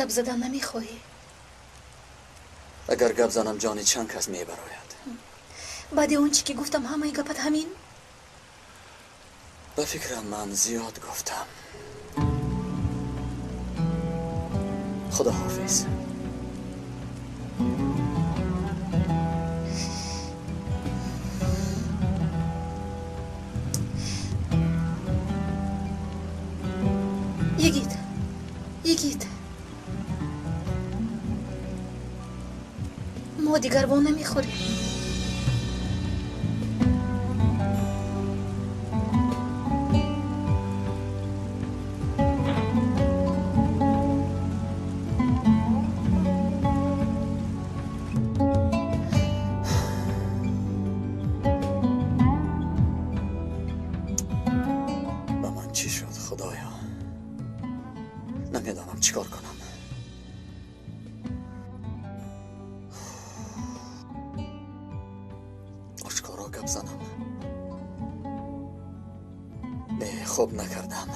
Гап задан намехоҳӣ? Агар гап занам, ҷони чанд кас мебарояд. Баъди он чӣ ки гуфтам, ҳамаи гапат ҳамин? Ба фикрам, ман зиёд гуфтам. Худоҳофиз. Йигит, Йигит, мо дигар во намехӯрем. Ба ман чӣ шуд, Худоё? Намедонам чӣ кор кунам. Ошкоро гап занам? Не, хуб накардам.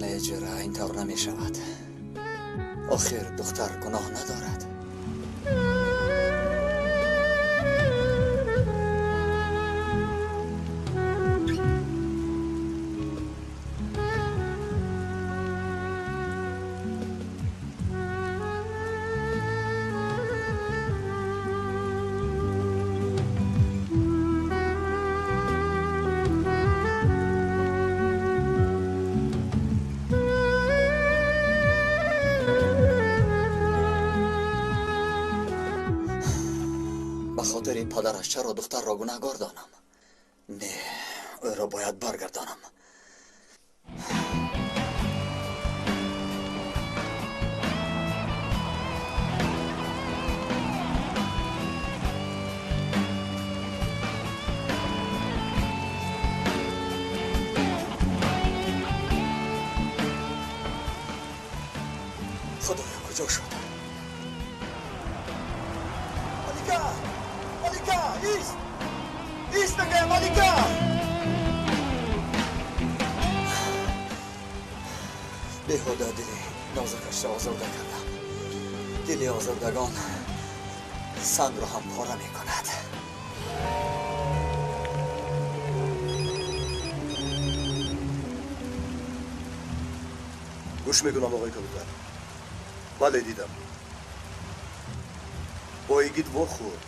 Не, ҷура, ин тавр намешавад. Охир духтар гуноҳ надорад. Ба хотири падараш чаро духтарро гунаҳгор донам? Не, ӯро бояд баргардонам. Худоё, куҷо шуд? Малика! Малика! Ист! Ист, мегӯям, Малика! Беҳуда дили нозукашро озурда кардам. Дили озурдагон сангро ҳам пора мекунад. Гӯш мекунам, оғои кабутар. Бале, дидам. Бо Йигит вохӯрд.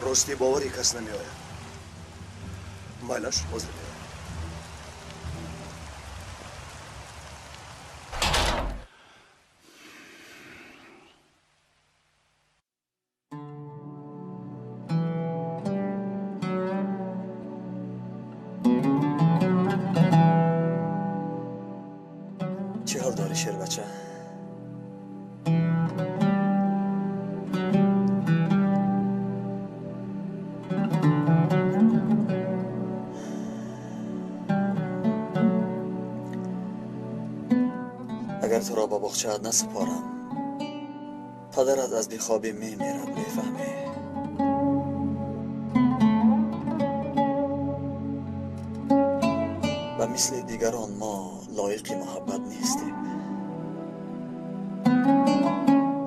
Ростӣ, бовари кас намеояд. Майлаш, ҳозир меояд. Чӣ ҳол дорӣ, шербача? Агар туро ба боғчаат насупорам, падарат аз бехобӣ мемирад, мефаҳмӣ? Ба мисли дигарон мо лоиқи муҳаббат нестем.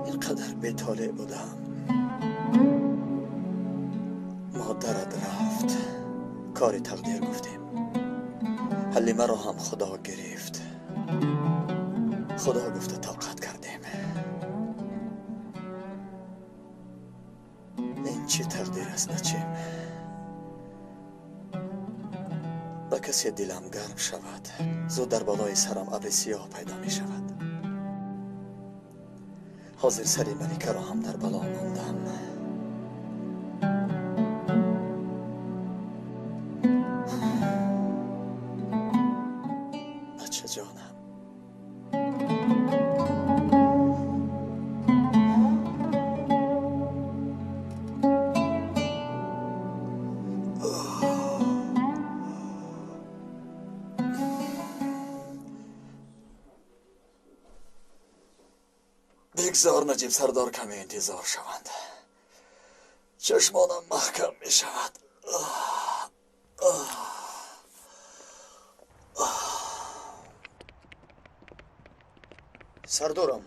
Ин қадар бетолеъ будам. Модарат рафт, кори тақдир гуфтем. Ҳалимаро ҳам Худо гирифт. Худо гуфта тоқат кардем. Ин чӣ тақдир аст, бачем? Ба касе дилам гарм шавад, зуд дар болои сарам абри сиёҳ пайдо мешавад. Ҳозир сари Маликаро ҳам дар бало мондам. Ҷонам. Бигзор Наҷиб сардор каме интизор шаванд. Чашмонам маҳкам мешавад. Сардорам,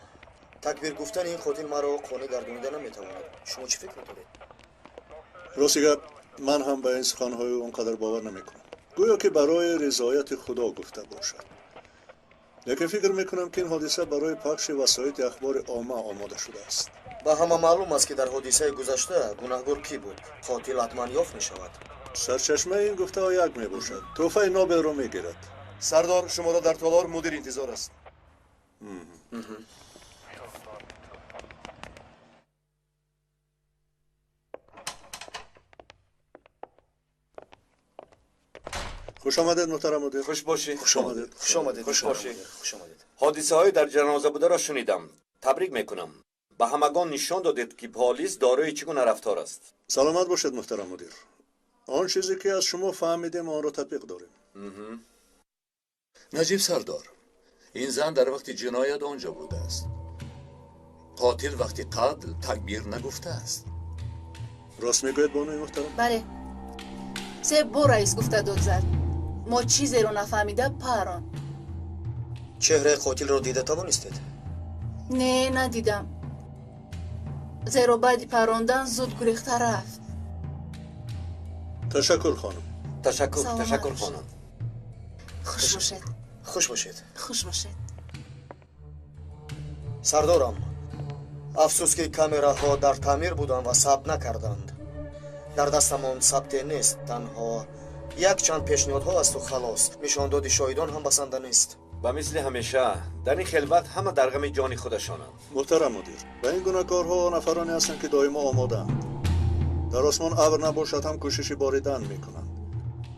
такбир гуфтани ин қотил маро қонеъ гардонида наметавонад. Шумо чӣ фикр доред? Рости гап, ман ҳам ба ин суханҳои он қадар бовар намекунам. Гӯё ки барои ризояти Худо гуфта бошад. Лекин фикр мекунам, ки ин ҳодиса барои пахши васоити ахбори омма омода шудааст. Ба ҳама маълум аст, ки дар ҳодисаи гузашта гунаҳгор кӣ буд. Қотил ҳатман ёфт мешавад. Сарчашмаи ин гуфтаҳо як мебошад. Тӯҳфаи Нобелро мегирад. Сардор, шуморо дар толор мудир интизор аст. Хуш омадед, муҳтарам мудир. Хуш бошӣ. Хуш омадед. Хуш омадед. Хуш бошӣ. Хуш омадед. Ҳодисаҳои дар ҷаноза бударо шунидам. Табрик мекунам. Ба ҳамагон нишон додед, ки полис дорои чӣ гуна рафтор аст. Саломат бошед, муҳтарам мудир. Он чизе ки аз шумо фаҳмидем, онро татбиқ дорем. Наҷиб сардор, ин зан дар вақти ҷиноят он ҷо будааст. Қотил вақти қатл такбир нагуфтааст. Рост мегӯед, бонуи муҳтарам? Бале, се бор раис гуфта дод зад. Мо чизеро нафаҳмида парон. Чеҳраи қотилро дида тавонистед? Не, надидам, зеро баъди парондан зуд гурехта рафт. Ташаккур, хонум. Ташаккур, ташаккур, хонум. Хуш бошед. Хуш бошед. Хуш бошед. Сардорам, афсӯс, ки камераҳо дар таъмир буданд ва сабт накарданд. Дар дастамон сабте нест, танҳо якчанд пешниҳодҳо асту халос. Нишондоди шоҳидон ҳам басанда нест. Ба мисли ҳамеша дар ин хелват ҳама дар ғами ҷони худашонанд. Муҳтарам мудир, ба ин гуна корҳо нафароне ҳастанд, ки доимо омодаанд. Дар осмон абр набошад ҳам кӯшиши боридан мекунанд.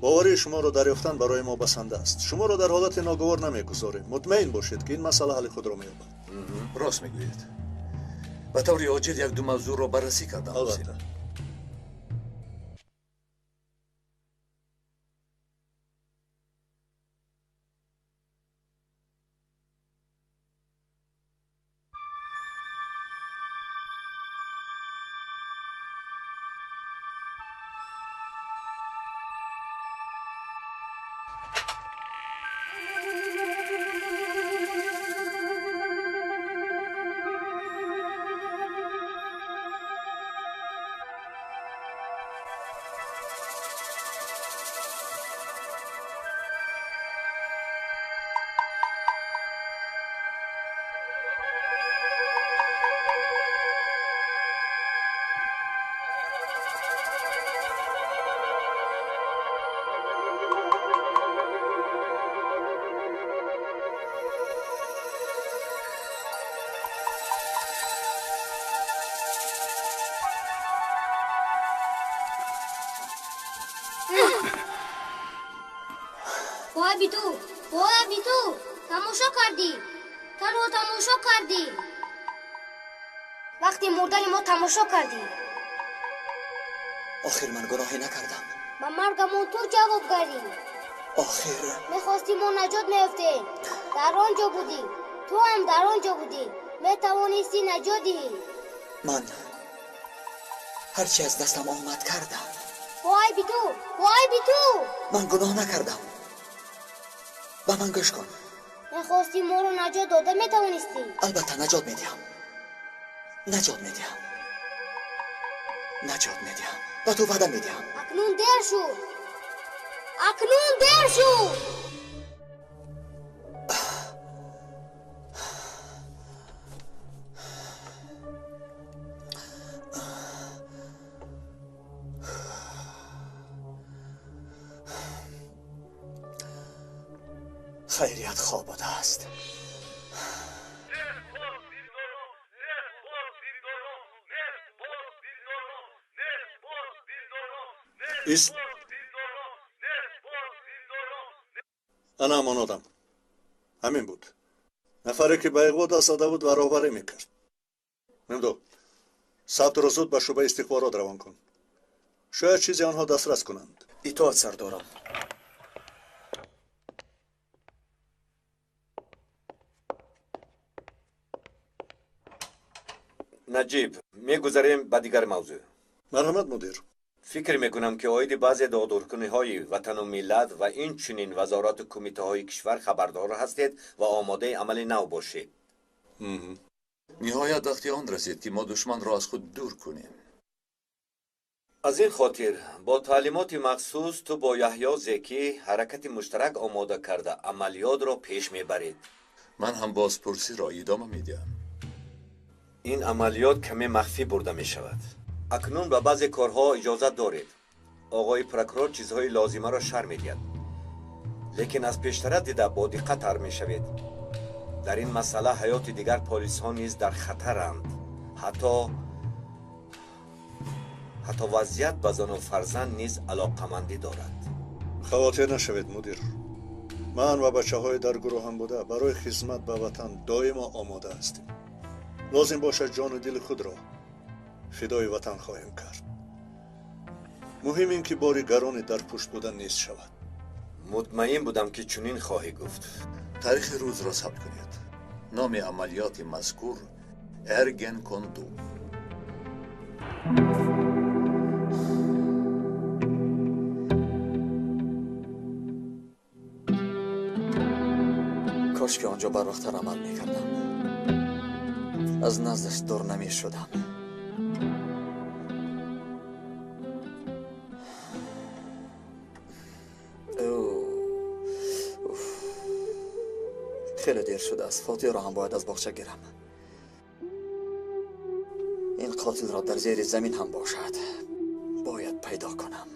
Боварии шуморо дарёфтан барои мо басанда аст. Шуморо дар ҳолати ногувор намегузорем. Мутмаин бошед, ки ин масъала ҳалли худро меёбад. Рост мегӯед. Ба таври оҷил як-ду мавзӯъро баррасӣ кардам. Албатта. Биту, тамошо кардӣ, танҳо тамошо кардӣ. Вақти мурдани мо тамошо кардӣ. Охир ман гуноҳе накардам. Ба маргамон ту ҷавобгарӣ. Охир мехостӣ мо наҷот меёфтем. Дар он ҷо будӣ, ту ҳам дар он ҷо будӣ. Метавонистӣ наҷот диҳӣ. Ман ҳарчи аз дастам омад кардам. Вой биту, вой биту! Ман гуноҳ накардам. Ба ман гӯш кун. Мехостӣ моро наҷот дода метавонистӣ. Албатта наҷот медиҳам. Наҷот медиҳам. Наҷот медиҳам. Ба ту ваъда медиҳам. Акнун дер шуд. Акнун дер шуд. Хайрият хоб будааст. Ист. Ана ҳамон одам. Ҳамин буд. Нафаре ки ба иғво даст зада буд ва роҳбарӣ мекард. Мемдо, сабтро зуд ба шӯъбаи истихборот равон кун. Шояд чизе онҳо дастрас кунанд. Итоат, сардорам. Наҷиб, мегузарем ба дигар мавзӯъ. Марҳамат, мудир. Фикр мекунам, ки оиди баъзе додуркуниҳои ватану миллат ва инчунин вазорату кумитаҳои кишвар хабардор ҳастед ва омодаи амали нав бошед. Ниҳоят вақти он расид, ки мо душманро аз худ дур кунем. Аз ин хотир бо таълимоти махсус ту бо Яҳё Зекӣ ҳаракати муштарак омода карда амалиётро пеш мебаред. Ман ҳам бозпурсиро идома медиҳам. Ин амалиёт каме махфӣ бурда мешавад. Акнун ба баъзе корҳо иҷозат доред. Оғои прокурор чизҳои лозимаро шарҳ медиҳад, лекин аз пештара дида бодиққаттар мешавед. Дар ин масъала ҳаёти дигар полисҳо низ дар хатаранд. Ҳатто вазъият ба зану фарзанд низ алоқамандӣ дорад. Хавотир нашавед, мудир. Ман ва бачаҳои дар гурӯҳам буда барои хизмат ба ватан доимо омода ҳастем. Лозим бошад, ҷону дили худро фидои ватан хоҳем кард. Муҳим ин ки бори гароне дар пушт будан нест шавад. Мутмаин будам, ки чунин хоҳӣ гуфт. Таърихи рӯзро сабт кунед. Номи амалиёти мазкур Эргенконду. Кош ки он ҷо барвақттар амал мекардам. Аз наздаш дур намешудам. Хеле дер шудааст. Фотиҳро ҳам бояд аз боғча гирам. Ин қотилро дар зери замин ҳам бошад бояд пайдо кунам,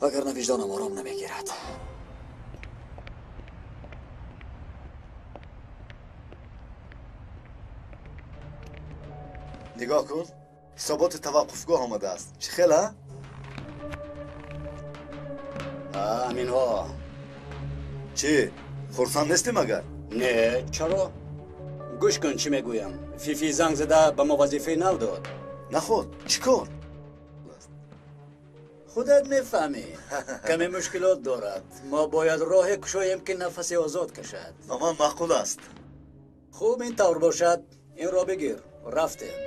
вагарна виҷдонам ором намегирад. Нигоҳ кун, ҳисоботи таваққуфгоҳ омадааст. Чӣ хел, а? Аминҳо. Чӣ, хурсанд нестӣ магар? Не, чаро? Гӯш кун, чӣ мегӯям. Фифи занг зада ба мо вазифаи нав дод. Наход, чӣ кор? Худат мефаҳмӣ, каме мушкилот дорад. Мо бояд роҳе кушоем, ки нафасе озод кашад. Ба ман маъқул аст. Хуб, ин тавр бошад. Инро бигир. Рафтем.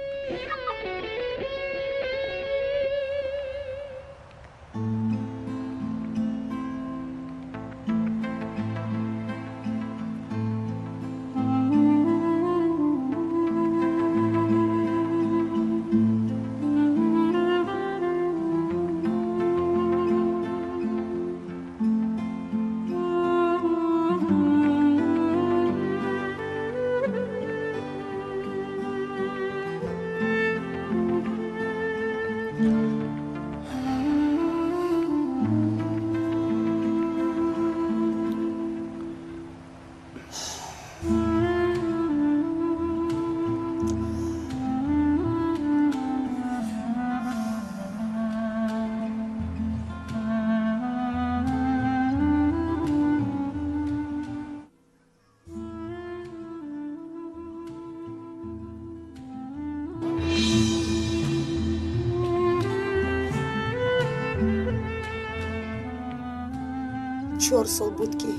4 сол буд, ки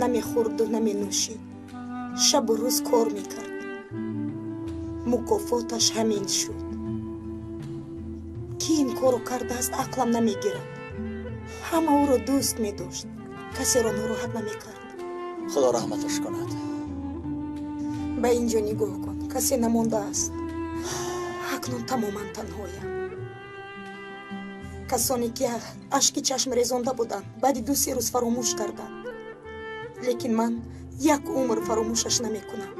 намехӯрду наменӯшид, шабу рӯз кор мекард. Мукофоташ ҳамин шуд. Ки ин корро кардааст, ақлам намегирад. Ҳама ӯро дӯст медошт, касеро нороҳат намекард. Худо раҳматаш кунад. Ба ин ҷо нигоҳ кун, касе намондааст. Акнун тамоман танҳоям. Касоне ки ашки чашм резонда буданд, баъди 2-3 рӯз фаромӯш карданд, лекин ман як умр фаромӯшаш намекунам.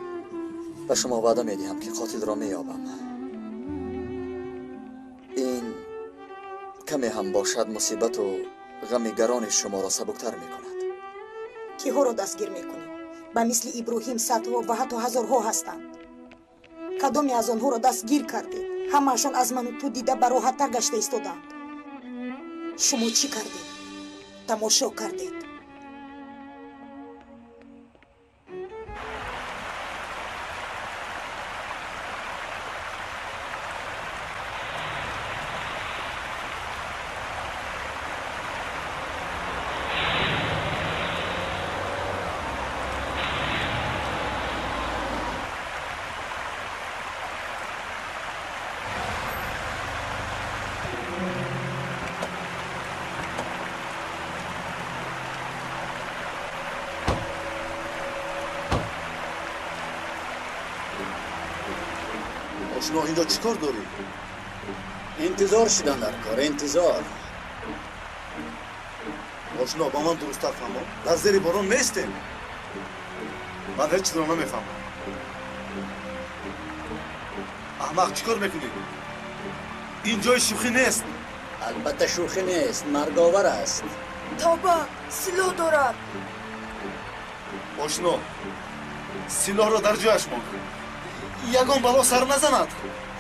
Ба шумо ваъда медиҳам, ки қотилро меёбам. Ин каме ҳам бошад мусибату ғами гарони шуморо сабуктар мекунад. Киҳоро дастгир мекунем? Ба мисли Иброҳим садҳо ва ҳатто ҳазорҳо ҳастанд. Кадоме аз онҳоро дастгир кардед? Ҳамаашон аз ману ту дида бароҳаттар гашта истоданд. Шумо чӣ кардед? Тамошо кардед. Ошно, инҷо чӣ кор дорӣ? Интизор шудан дар кор, интизор. Ошно, ба ман дурусттар фаҳмо. Дар зери борон меистем. Ман ҳеҷ чизро намефаҳмам. Аҳмақ, чӣ кор мекунӣ? Ин ҷои шӯхӣ нест. Албатта шӯхӣ нест, марговар аст. Тавба, силоҳ дорад. Ошно, силоҳро дар ҷояш мон. Ягон бало сар назанад.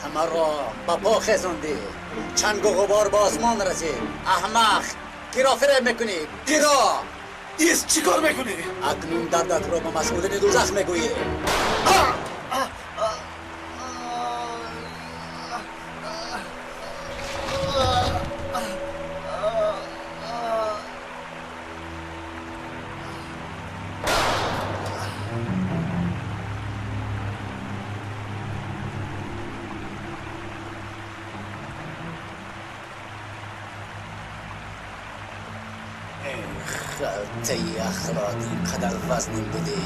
Ҳамаро ба по хезондӣ. Чангу ғубор ба осмон расид. Аҳмақ, киро фиреб мекунӣ? Киро? Ис, чӣ кор мекунӣ? Акнун дардатро ба масъулини дӯзах мегӯӣ. خلطه اخلاق اینقدر وزنین بوده.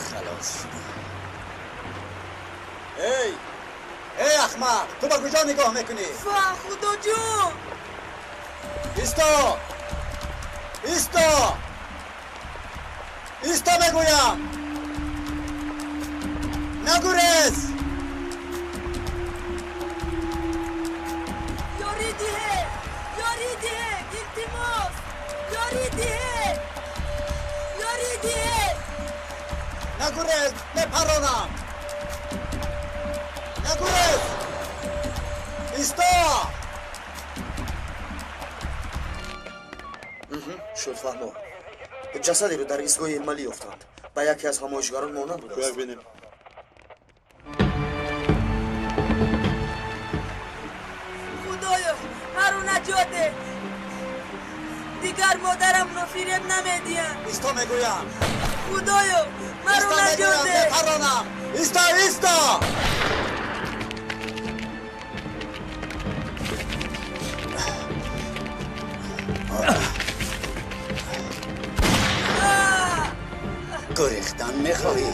خلاص شده. ای ای احمق، تو با کجا نگاه میکنی؟ خدا جون! ایستا! ایستا! ایستا میگویم! نگریز! یاری دیه! یاری دیه! التماس! یاری دیه! یاری دیه! نگریز! بپرانم! نگریز! ایستا! شد فهمو. ҷасадеро дар истгоҳи Элмалӣ ёфтанд. Ба яке аз ҳамоишгарон монанд будааст. Бинем. Худоё, маро наҷот деҳ. Дигар модарамро фиреб намедиҳам. Исто мегӯям. Худоё, маро наҷот деҳ. Мепаронам. Исто, исто! گریختن میخواهی؟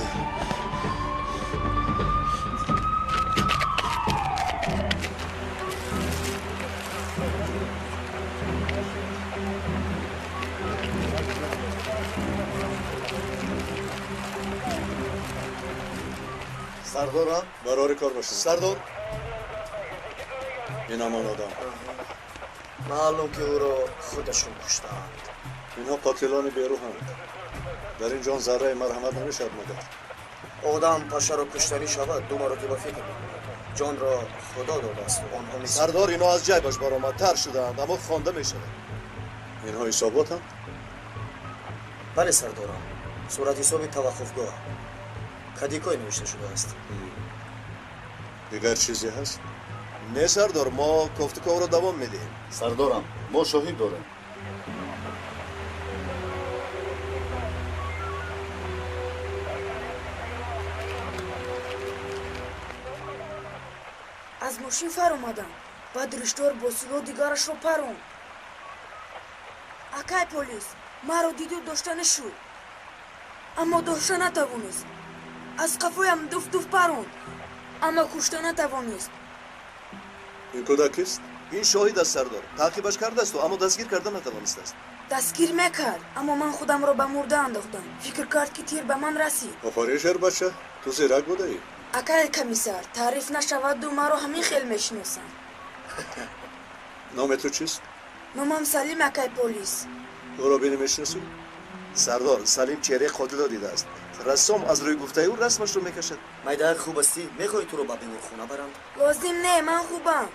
سردارم برای کار باشم. سردار، این همان آدم. معلوم که او را خودشون کشتند. اینها قاتلان بیروحند. در این جان ذره مرحمت نمیشد مادر. آدم پشه را کشتنی شود دو مرتبه فکر میکند. جان را خدا داده است و آنها نیست. سردار، اینا از جیبش برآمدتر شدند، اما خوانده میشود. اینها حساباتند؟ بله سردارم، صورت حساب توقفگاه کدیکای نوشته شده است. دیگر چیزی هست؟ نه سردار، ما کوفتکاو را دوام میدهیم. سردارم، ما شاهد داریم. Аз мошин фаромадам ва дриштор бо силоҳ дигарашро паронд. Акай полис маро диду дошта нашуд, аммо дошта натавонист. Аз қафоям дуф-дуф паронд, аммо кушта натавонист. Ин кӯдак кист? Ин шоҳид аст сардор. Таъқибаш кардасту, аммо дастгир карда натавонистааст. Дастгир мекард, аммо ман худамро ба мурда андохтам. Фикр кард, ки тир ба ман расид. Офарин, шербача, ту зирак будаӣ. Акай комиссар, таъриф нашаваду маро ҳамин хел мешиносанд. Номи ту чист? Номам Салим, акай полис. Ӯро бини мешиносӣ? Сардор, Салим чеҳраи қотилро дидааст. Рассом аз рӯи гуфтаи ӯ расмашро мекашад. Майдаак, хуб ҳастӣ? Мехоҳӣ туро ба беморхона баранд? Лозим не, ман хубам.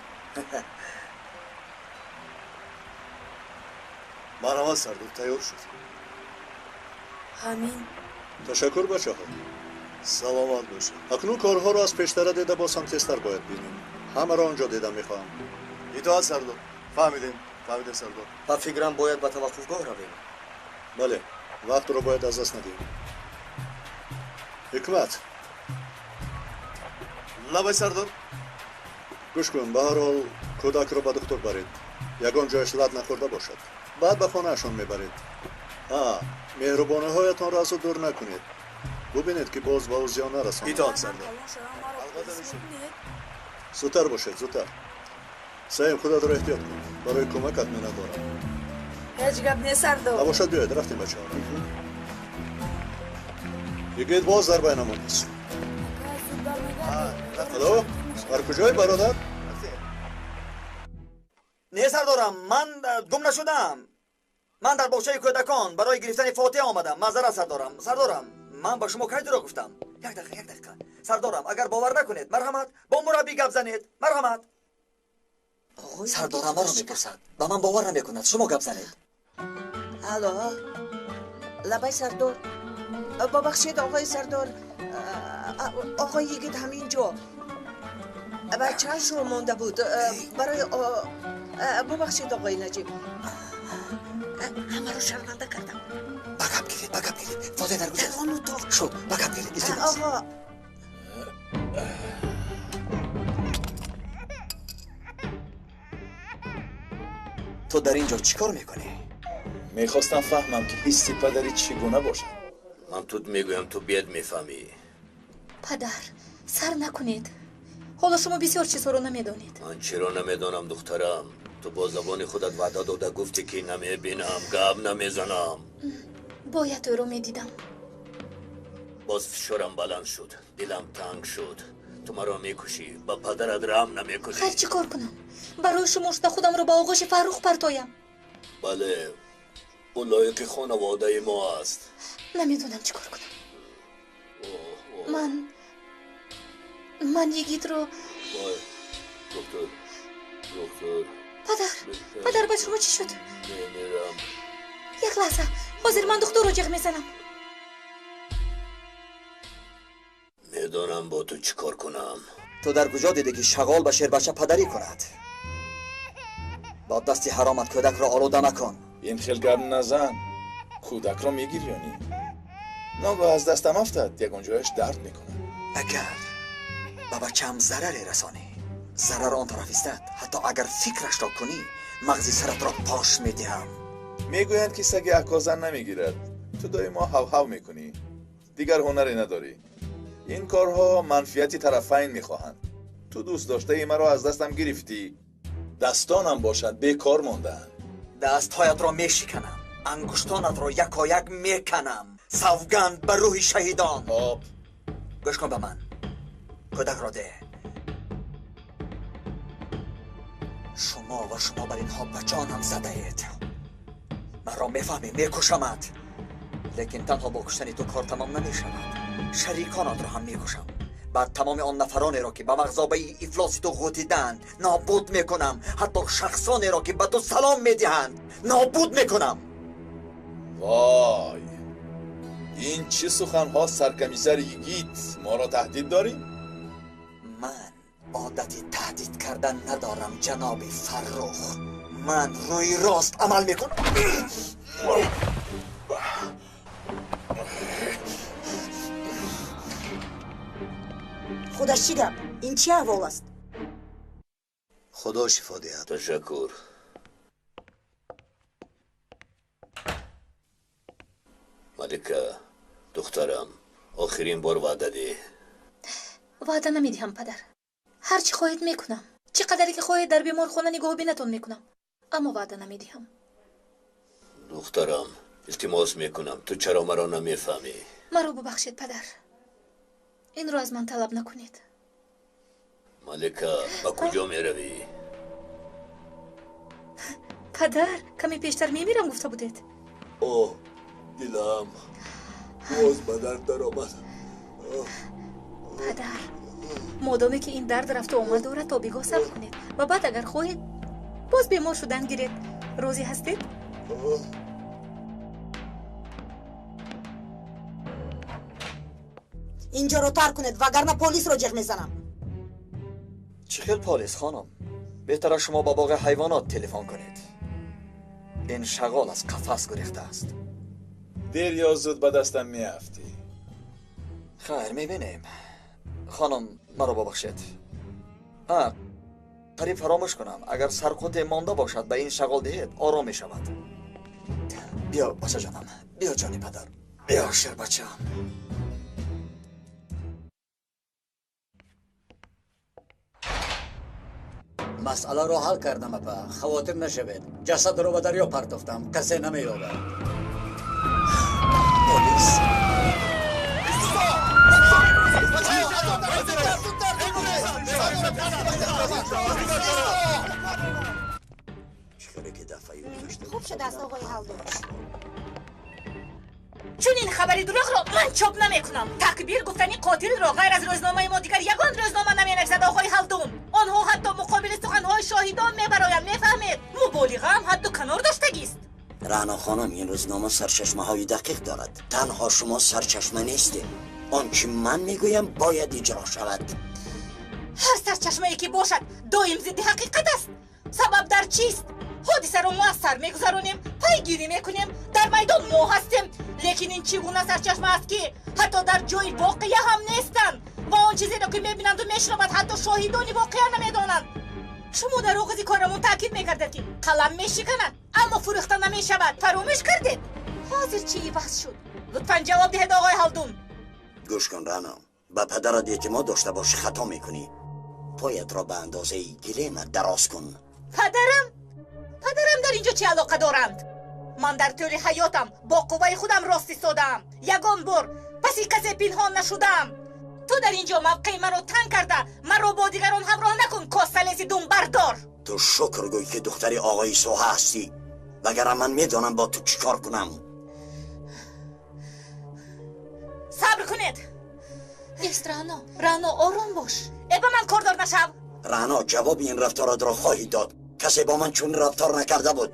Марҳамат сардор, тайёр шуд. Ҳамин. Ташаккур, бачаҳо. Саломат бошед. Акнун корҳоро аз пештара дида боз ҳам тезтар бояд бинем. Ҳамаро он ҷо дида мехоҳам. Итоат сардор. Фаҳмидем, фаҳмидем сардор. Ба фикрам, бояд ба таваққуфгоҳ равем. Бале, вақтро бояд аз даст надиҳем. Ҳикмат. Лабай сардор. Гӯш кун, ба ҳар ҳол кӯдакро ба духтур баред. Ягон ҷояш лат нахӯрда бошад. Баъд ба хонаашон мебаред. Меҳрубониҳоятонро аз ӯ дур накунед. Бубинед ки боз ба ӯ зиён нарасонад. Итоат сардор. Зудтар бошед, зудтар. Саим, худатро эҳтиёт кун. Барои кӯмакат миннатдорам. Ҳеҷ гап не сардор. Набошад, биёед, рафтем бачаҳо. Йигит боз дар байнамон нест. Алло, бар куҷои бародар? Не сардорам, ман гум нашудам. Ман дар боғчаи кӯдакон барои гирифтани фотиҳа омадам. Маъзарат сардорам. Сардорам, ман ба шумо кай дурӯғ гуфтам? Як дақиқа, як дақиқа. Сардорам, агар бовар накунед, марҳамат, бо мураббӣ гап занед. Марҳамат. Сардорам маро мепурсад. Ба ман бовар намекунад. Шумо гап занед. Алло, лабай сардор. Бубахшед оғои сардор, оғои йигит ҳамин ҷо. Бачаашро монда буд барои. Бубахшед оғои Наҷиб, ҳамаро шарманда кардам. Ба гап гиред, ба гап гиред. Фотиҳа дар куҷост? Дар он утоқ. Шуд, ба гап гиред, илтимос. Оғо. Ту дар ин ҷо чӣ кор мекунӣ? Мехостам фаҳмам ки ҳисси падарӣ чӣ гуна бошад. Ман тут мегӯям, ту бед мефаҳмӣ. Падар, сар накунед. Ҳоло шумо бисёр чизҳоро намедонед. Ман чиро намедонам, духтарам? Ту бо забони худат ваъда дода гуфтӣ ки намебинам, гап намезанам. Бояд ӯро медидам. Боз фишорам баланд шуд, дилам танг шуд. Ту маро мекушӣ, ба падарат раҳм намекунӣ. Хайр, чӣ кор кунам? Барои шумо шуда худамро ба оғӯши Фаррух партоям. Бале, ӯ лоиқи хонаводаи мо аст. Намедонам чӣ кор кунам. Ман йигитро. Вой, доктор, доктор. Падар, падар, ба шумо чӣ шуд? Мемирам. Як лаҳза, ҳозир ман духтурро ҷеғ мезанам. Медонам бо ту чӣ кор кунам. Ту дар куҷо дидӣ ки шағол ба шербача падарӣ кунад? Бо дасти ҳаромат кӯдакро олуда накун. Ин хел гап назан. Кӯдакро мегирёнӣ. Ногоҳ аз дастам афтад, ягон ҷояш дард мекунад. Агар ба бачаам зараре расонӣ, зарар он тараф истад. Ҳатто агар фикрашро кунӣ, мағзи саратро пош медиҳам. Мегӯянд ки саги аккозан намегирад. Ту доимо ҳавҳав мекунӣ. Дигар ҳунаре надорӣ. Ин корҳо манфиати тарафайн мехоҳанд. Ту дӯст доштаи маро аз дастам гирифтӣ. Дастонам бошад бекор мондаанд. Дастҳоятро мешиканам, ангуштонатро якояк меканам. Савганд ба рӯҳи шаҳидон. Хоб, гӯш кун ба ман. Кӯдакро деҳ. Шумо ва шумо бар инҳо ба ҷонам задаед. Маро мефаҳмӣ, мекушамад. Лекин танҳо бо куштани ту кор тамом намешавад. Шариконатро ҳам мекушам. Баъд тамоми он нафаронеро ки ба мағзобаи ифлоси ту ғӯтидаанд нобуд мекунам. Ҳатто шахсонеро ки ба ту салом медиҳанд нобуд мекунам. Вой, ин чӣ суханҳо, саркомиссар йигит? Моро таҳдид дорӣ? Ман одати таҳдид кардан надорам, ҷаноби Фаррух. Ман рӯи рост амал мекунам. Худаш чӣ гап? Ин чӣ аҳвол аст? Худо шифо диҳад. Ташаккур. Малика, духтарам, охирин бор ваъда деҳ. Ваъда намедиҳам, падар. Ҳар чӣ хоҳед мекунам. Чӣ қадаре ки хоҳед дар беморхона нигоҳубинатон мекунам. Аммо ваъда намедиҳам. Духтарам, илтимос мекунам, ту чаро маро намефаҳмӣ? Маро бубахшед, падар. Инро аз ман талаб накунед. Малика, ба куҷо меравӣ? Падар, каме пештар мемирам гуфта будед. Оҳ, дилам боз ба дард даромад. Падар, модоме ки ин дард рафту омад дорад, то бегоҳ сабр кунед ва баъд агар хоҳед боз бемор шудан гиред. Розӣ ҳастед? Инҷоро тарк кунед, вагарна полисро ҷеғ мезанам. Чӣ хел полис, хонум? Беҳтара шумо ба боғи ҳайвонот телефон кунед. Ин шағол аз қафас гурехтааст. Дер ё зуд ба дастам меафтӣ. Хайр, мебинем. Хонум, маро бубахшед. Қариб фаромӯш кунам. Агар сарқуте монда бошад, ба ин шағол диҳед, ором мешавад. Биё, бачаҷонам, биё ҷони падар. Биё, шербачаам. Масъаларо ҳал кардам, апа. Хавотир нашавед. Ҷасадро ба дарё партофтам. Касе намеёбад. Полис! Хуб шудааст, оғои Ҳалдун. Чунин хабари дурӯғро ман чоп намекунам. Такбир гуфтани қотилро ғайр аз рӯзномаи мо дигар ягон рӯзнома наменависад, оғои Ҳалдун. Онҳо ҳатто муқобили суханҳои шоҳидон мебароянд, мефаҳмед? Муболиғаам ҳадду канор доштагист. Раъно хонум, ин рӯзнома сарчашмаҳои дақиқ дорад. Танҳо шумо сарчашма нестед. Он чи ман мегӯям бояд иҷро шавад. Ҳар сарчашмае ки бошад, доим зидди ҳақиқат аст. Сабаб дар чист? Ҳодисаро мо аз сар мегузаронем, пайгирӣ мекунем, дар майдон мо ҳастем. Лекин ин чӣ гуна сарчашма аст, ки ҳатто дар ҷои воқеа ҳам нестанд ва он чизеро ки мебинанду мешунаванд, ҳатто шоҳидони воқеа намедонанд. Шумо дар оғози корамон таъкид мекардед, ки қалам мешиканад, аммо фурӯхта намешавад. Фаромӯш кардед? Ҳозир чӣ иваз шуд? Лутфан ҷавоб диҳед, оғои Ҳалдун. Гӯш кун, Раъно, ба падарат эътимод дошта бошӣ, хато мекунӣ. Поятро ба андозаи гилемат дароз кун. Падарам? Падарам дар инҷо чӣ алоқа доранд? Ман дар тӯли ҳаётам бо қувваи худам рост истодаам. Ягон бор паси касе пинҳон нашудаам. Ту дар инҷо мавқеи маро танг карда, маро бо дигарон ҳамроҳ накун, косалеси думбардор. Ту шукр гӯй, ки духтари оғои соҳа ҳастӣ, вагарна ман медонам бо ту чӣ кор кунам. Сабр кунед. Ист, Раъно, Раъно, ором бош. Э, ба ман кордор нашав. Раъно, ҷавоби ин рафторатро хоҳӣ дод. Касе бо ман чунин рафтор накарда буд,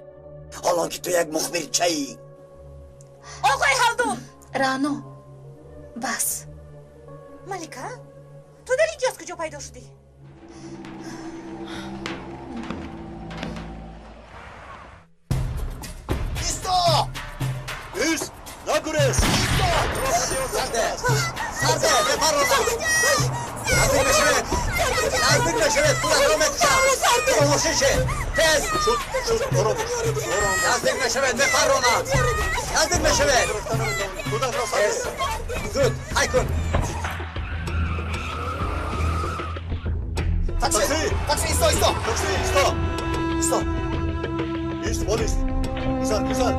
ҳолон ки ту як мухбирчаӣ. Оғои Ҳалдун! Раъно, бас. Малика, ту дар инҷо аз куҷо пайдо шудӣ? Исто! Ист! Нагурез! Сарде! Сарде! Мепаронам! Наздик мешавед! Наздик мешавед! Худатро мекушам! Хомӯшӣ шед! Тез! Шуд, шуд, ором бош. Наздик мешавед! Мепаронам! Наздик мешавед! Тез! Зуд! Ҳай кун! Такси! Такси, исто, исто! Такси, исто! Исто! Ист, полис! Гузар, гузар!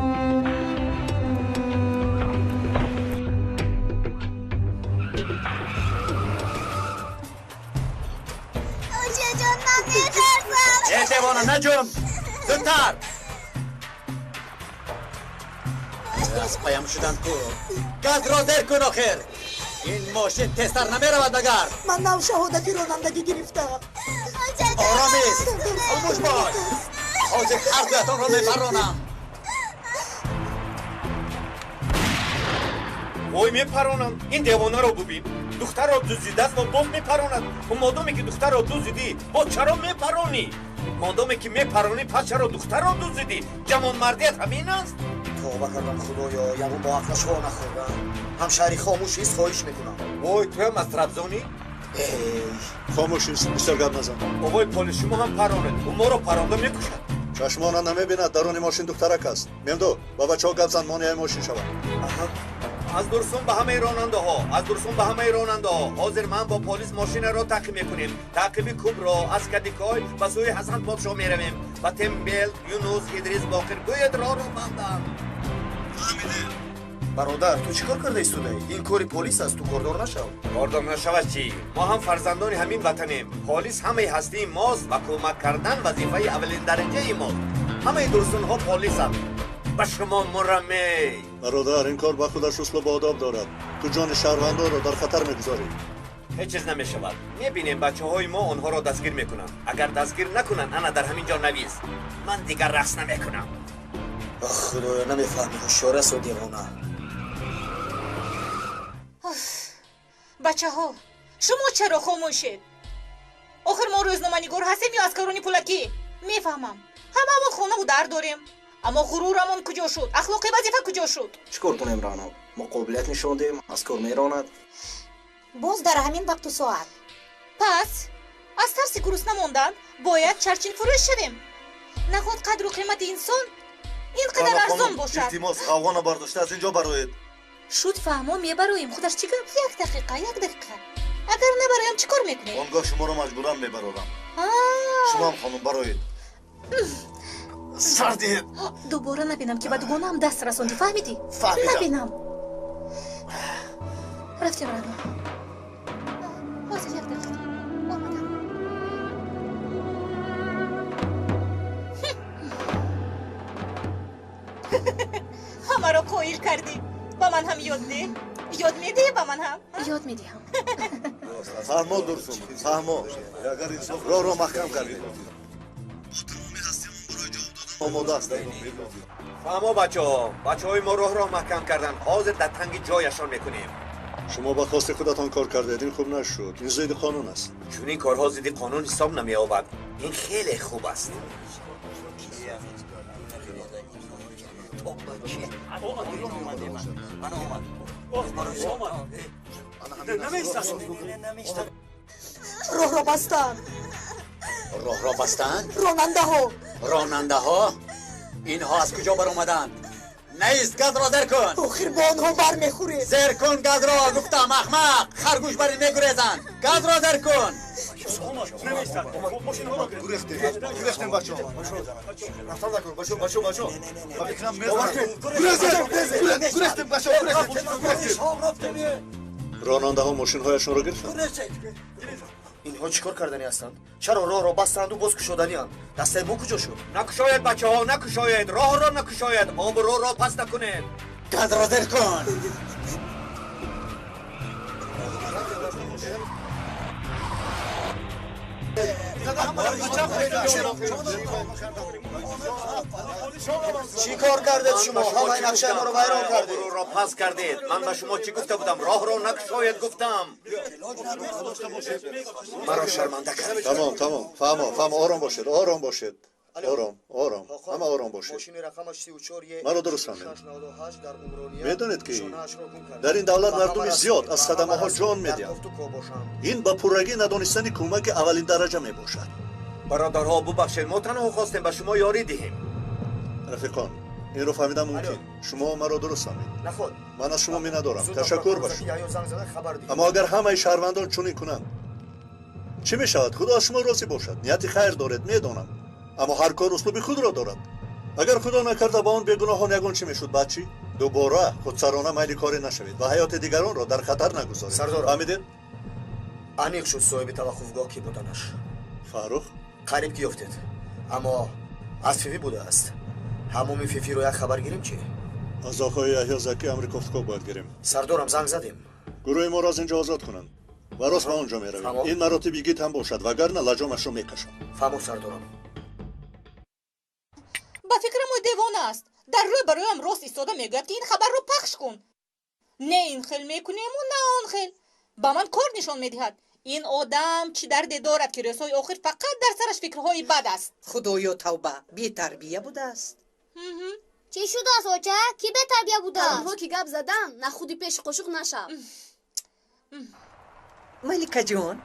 Очаҷон, ман метарсам. Э, девона, наҷум! Зудтар! Аз паям шуданд ку. Газро зер кун охир! Ин мошин тезтар намеравад магар? Ман нав шаҳодати ронандагӣ гирифтаам. Ором ист! Хомӯш бош! Ҳозир ҳар дуятонро мепаронам. Вой, мепаронам. Ин девонаро бубин. Духтарро дуздидааст ва боз мепаронад. Модоме ки духтарро дуздидӣ, боз чаро мепаронӣ? Модоме ки мепаронӣ, пас чаро духтарро дуздидӣ? Ҷавонмардият ҳамин аст? Тавба кардам, худоё, ягон бо ақлашҳо нахӯрдам. Ҳамшаҳри хомӯш ист, хоҳиш мекунам. Вой, туям аз Трабзонӣ? Эй! Хомӯш ист, бисёр гап назан. Овои полис, шумо ҳам паронед. Ӯ моро паронда мекушад. Чашмона намебинад, даруни мошин духтарак аст. Мемдо, ба бачаҳо гап зан, монеаи мошин шавад. Аз Дурсун ба ҳамаи ронандаҳо, аз Дурсун ба ҳамаи ронандаҳо. Ҳозир ман бо полис мошинаро таъқиб мекунем. Таъқиби Кубро аз Кадикой ба сӯи Ҳасан подшоҳ меравем. Ба Тембел, Юнус, Идрис, Боқир гӯед роҳро банданд. Бародар, ту чӣ кор карда истодаӣ? Ин кори полис аст, ту кордор нашав. Кордор нашавад чӣ? Мо ҳам фарзандони ҳамин ватанем. Полис ҳамаи ҳастии мост ва кӯмак кардан вазифаи аввалиндараҷаи мост. Ҳамаи дурсунҳо полисанд. Ба шумо мурамей. Бародар, ин кор ба худаш услуб одоб дорад. Ту ҷони шаҳрвандонро дар хатар мегузорӣ. Ҳеҷ чиз намешавад. Мебинем, бачаҳои мо онҳоро дастгир мекунанд. Агар дастгир накунанд, ана дар ҳамин ҷо навис. Ман дигар рақс намекунам. Ах, худоё, намефаҳми, ҳушёр аст ё девона. Бачаҳо, шумо чаро хомӯшед? Охир мо рӯзноманигор ҳастем ё аскарони пулакӣ? Мефаҳмам, ҳамаамон хонаву дар дорем. Аммо ғурурамон куҷо шуд? Ахлоқи вазифа куҷо шуд? Чӣ кор кунем, Рано? Мо қобилият нишон диҳем, аз кор меронад. Боз дар ҳамин вақту соат. Пас аз тарси гурусна мондан бояд чарчинфурӯш шавем. Наход қадру қимати инсон ин қадар арзон бошад. Илтимос, ғавғона бардошта аз ин ҷо бароед. Шуд, фаҳмо, мебароем. Худаш чӣ гап? Як дақиқа, як дақиқа. Агар набароям чӣ кор мекунед? Он гоҳ шуморо маҷбуран мебарорам. Шумоам, хонум, бароед. Сар диҳед. Дубора набинам, ки ба дугонаам даст расондӣ, фаҳмидӣ? Фаҳмидам. Набинам. Рафтем, Рано. Ҳозир, як дақиқа. Омадам. Ҳамаро қоил кардӣ. Ба ман ҳам ёд деҳ. Ёд медиҳӣ ба ман ҳам? Ёд медиҳам. Фаҳмо, Дурсун, фаҳмо. Роҳро маҳкам кардем. Омода ҳастем. Фаҳмо, бачаҳо. Бачаҳои мо роҳро маҳкам карданд. Ҳозир дар танги ҷояшон мекунем. Шумо ба хости худатон кор кардед, ин хуб нашуд. Ин зидди қонун аст. Чунин корҳо зидди қонун ҳисоб намеёбад. Ин хеле хуб аст. Роҳро бастанд. Роҳро бастанд? Ронандаҳо. Ронандаҳо? Инҳо аз куҷо баромаданд? Наист, газро зер кун. Охир бо онҳо бармехӯред. Зер кун газро, гуфтам, аҳмақ. Харгӯш барин мегурезанд. Газро зер кун. Гурехтем, бачаҳо. Рафтан накун, бачаҳо, бачаҳо, бачаҳо. Ба фикрам гурехтем, бачаҳо, гурехтем. Ронандаҳо мошинҳояшонро гирифтанд. Инҳо чӣ кор кардани ҳастанд? Чаро роҳро бастанду боз кушоданианд? Дастаи мо куҷо шуд? Накушоед, бачаҳо, накушоед. Роҳро накушоед. Обрӯро паст накунед. Газро зер кун. Чӣ кор кардед шумо? Ҳамаи нақшаи моро вайрон кардед. Обрӯро паст кардед. Ман ба шумо чӣ гуфта будам? Роҳро накушоед гуфтам. Маро шарманда кардед. Тамом, тамом. Фаҳмо, фаҳмо, ором бошед, ором бошед. Ором, ором, ҳама ором бошед. Маро дуруст фаҳмед. Медонед, ки дар ин давлат мардуми зиёд аз садамаҳо ҷон медиҳанд. Ин ба пуррагӣ надонистани кӯмаки аввалин дараҷа мебошад. Бародарҳо, бубахшед, мо танҳо хостем ба шумо ёрӣ диҳем. Рафиқон, инро фаҳмидам мумкин. Шумо маро дуруст фаҳмед. Ман аз шумо миннатдорам. Ташаккур ба шумо. Аммо агар ҳамаи шаҳрвандон чунин кунанд, чӣ мешавад? Худо аз шумо розӣ бошад. Нияти хайр доред, медонам. Аммо ҳар кор услуби худро дорад. Агар худо накарда ба он бегуноҳон ягон чӣ мешуд, баъд чӣ? Дубора худсарона майли корӣ нашавед ва ҳаёти дигаронро дар хатар нагузоред. Сардор, фаҳмидед? Аниқ шуд соҳиби таваққуфгоҳ кӣ буданаш. Фаррух? Қариб ки ёфтед, аммо аз Фифи будааст. Ҳамоми Фифиро як хабар гирем чӣ? Аз оқои Яҳё Заки амри кофтуков бояд гирем. Сардорам, занг задем. Гурӯҳи моро аз ин ҷо озод кунанд ва рост ба он ҷо меравем. Ин маротиб йигит ҳам бошад, вагарна лаҷомашро мекашам. Фаҳмо, сардорам. Ба фикрам, ӯ девона аст. Дар рӯй бароям рост истода мегӯяд, ки ин хабарро пахш кун. Не ин хел мекунему, на он хел. Ба ман кор нишон медиҳад. Ин одам чӣ дарде дорад, ки рӯзҳои охир фақат дар сараш фикрҳои бад аст. Худоё, тавба, бетарбия будааст. Чӣ шудааст, оча? Кӣ бетарбия будааст? Онҳо ки гап задан, на худи пеши қошуқ нашав. Маликаҷон,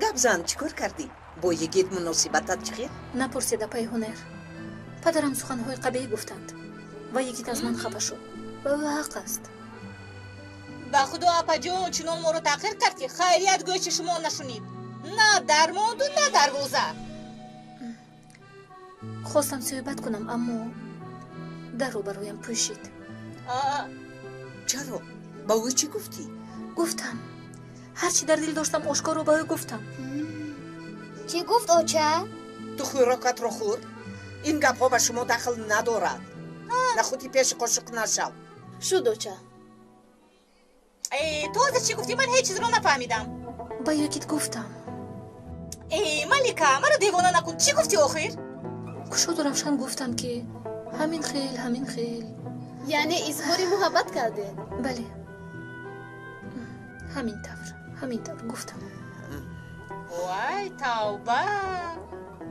гап зан, чӣ кор кардӣ? Бо йигит муносибатат чӣ хел? Напурсед, апаи ҳунар. Падарам суханҳои қабеҳ гуфтанд ва йигит аз ман хафа шуд. Ба ӯ ҳақ аст. Ба худо, апаҷон, чунон моро таъхир кард, ки хайрият гӯши шумо нашунид. На дармонду, на дарвоза. Хостам суҳбат кунам, аммо дарро бароям пӯшид. Чаро? Ба ӯ чӣ гуфтӣ? Гуфтам. Ҳар чӣ дар дил доштам, ошкоро ба ӯ гуфтам. Чӣ гуфт, оча? Ту хӯрокатро хӯр. Ин гапҳо ба шумо дахл надорад. На худи пеши қошуқ нашав. Шуд, оча. Ту ҳозир чӣ гуфтӣ? Ман ҳеҷ чизро нафаҳмидам. Ба йигит гуфтам. Малика, маро девона накун. Чӣ гуфтӣ охир? Кушоду равшан гуфтам, ки ҳамин хел, ҳамин хел. Яъне изҳори муҳаббат кардед? Бале, ҳамин тавр, ҳамин тавр гуфтам. Вай, тавба!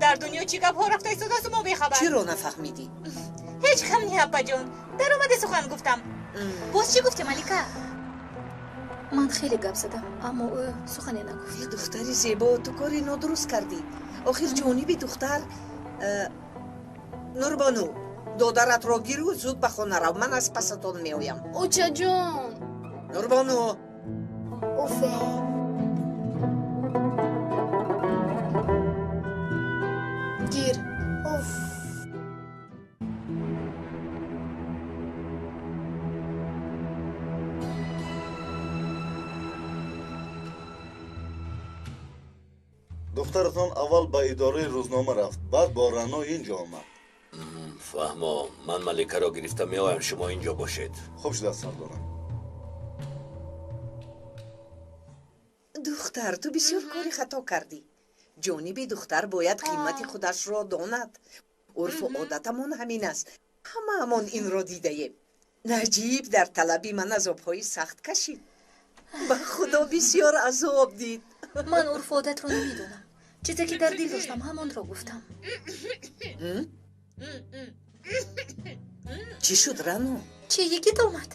Дар дунё чӣ гапҳо рафта истодаасту мо бехабар? Чиро нафаҳмидӣ? Ҳеҷ Ҳеҷ ғам не, апаҷон. Даромади сухан гуфтам. Боз чӣ гуфтӣ, Малика? Ман хеле гап задам, аммо ӯ сухане нагуфт. Духтари зебо, ту кори нодуруст кардӣ. Охир ҷониби духтар. Нурбону, додаратро гиру зуд ба хона рав. Ман аз пасатон меоям. Очаҷон. Нурбону. Уфе. Гир. Уф. Духтаратон аввал ба идораи рӯзнома рафт, баъд бо Рано инҷо омад. Фаҳмо, ман Маликаро гирифта меоям, шумо инҷо бошед. Хуб шудааст, сардорам. Духтар, ту бисёр кори хато кардӣ. Ҷониби духтар бояд қимати худашро донад. Урфу одатамон ҳамин аст. Ҳамаамон инро дидаем. Наҷиб дар талаби ман азобҳои сахт кашид. Ба худо бисёр азоб дид. Ман урфу одатро намедонам. Чизе ки дар дил доштам, ҳамонро гуфтам. Чӣ шуд, Рано? Чӣ, йигит омад?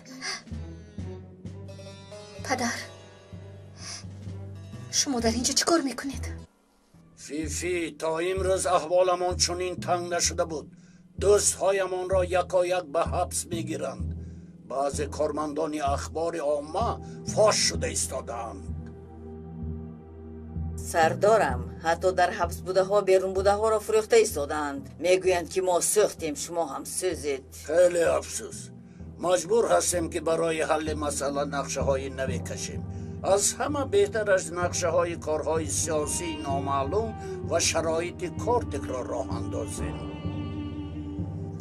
Падар, шумо дар инҷо чӣ кор мекунед? Фифи, то имрӯз аҳволамон чунин танг нашуда буд. Дӯстҳоямонро якояк ба ҳабс мегиранд. Баъзе кормандони ахбори омма фош шуда истодаанд. Сардорам, ҳатто дар ҳабсбудаҳо берунбудаҳоро фурӯхта истодаанд. Мегӯянд, ки мо сӯхтем, шумо ҳам сӯзед. Хеле афсӯс. Маҷбур ҳастем, ки барои ҳалли масъала нақшаҳои наве кашем. Аз ҳама беҳтараш нақшаҳои корҳои сиёсии номаълум ва шароити кортикро роҳ андозем.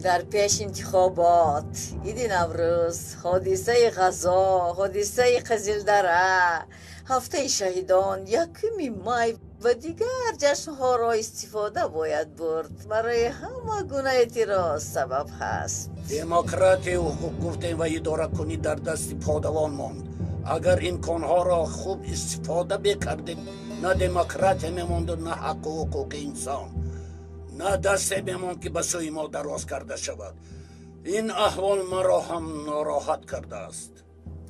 Дар пеш интихобот, иди Наврӯз, ҳодисаи ғазо, ҳодисаи Қизилдара, ҳафтаи шаҳидон, 1 май ва дигар ҷашнҳоро истифода бояд бурд. Барои ҳама гуна эътироз сабаб ҳаст. Демократияю ҳуқуқ гуфтем ва идоракунӣ дар дасти подавон монд. Агар имконҳоро хуб истифода мекардем, на демократия мемонду, на ҳаққу ҳуқуқи инсон, на дасте мемонд, ки ба сӯи мо дароз карда шавад. Ин аҳвол маро ҳам нороҳат кардааст.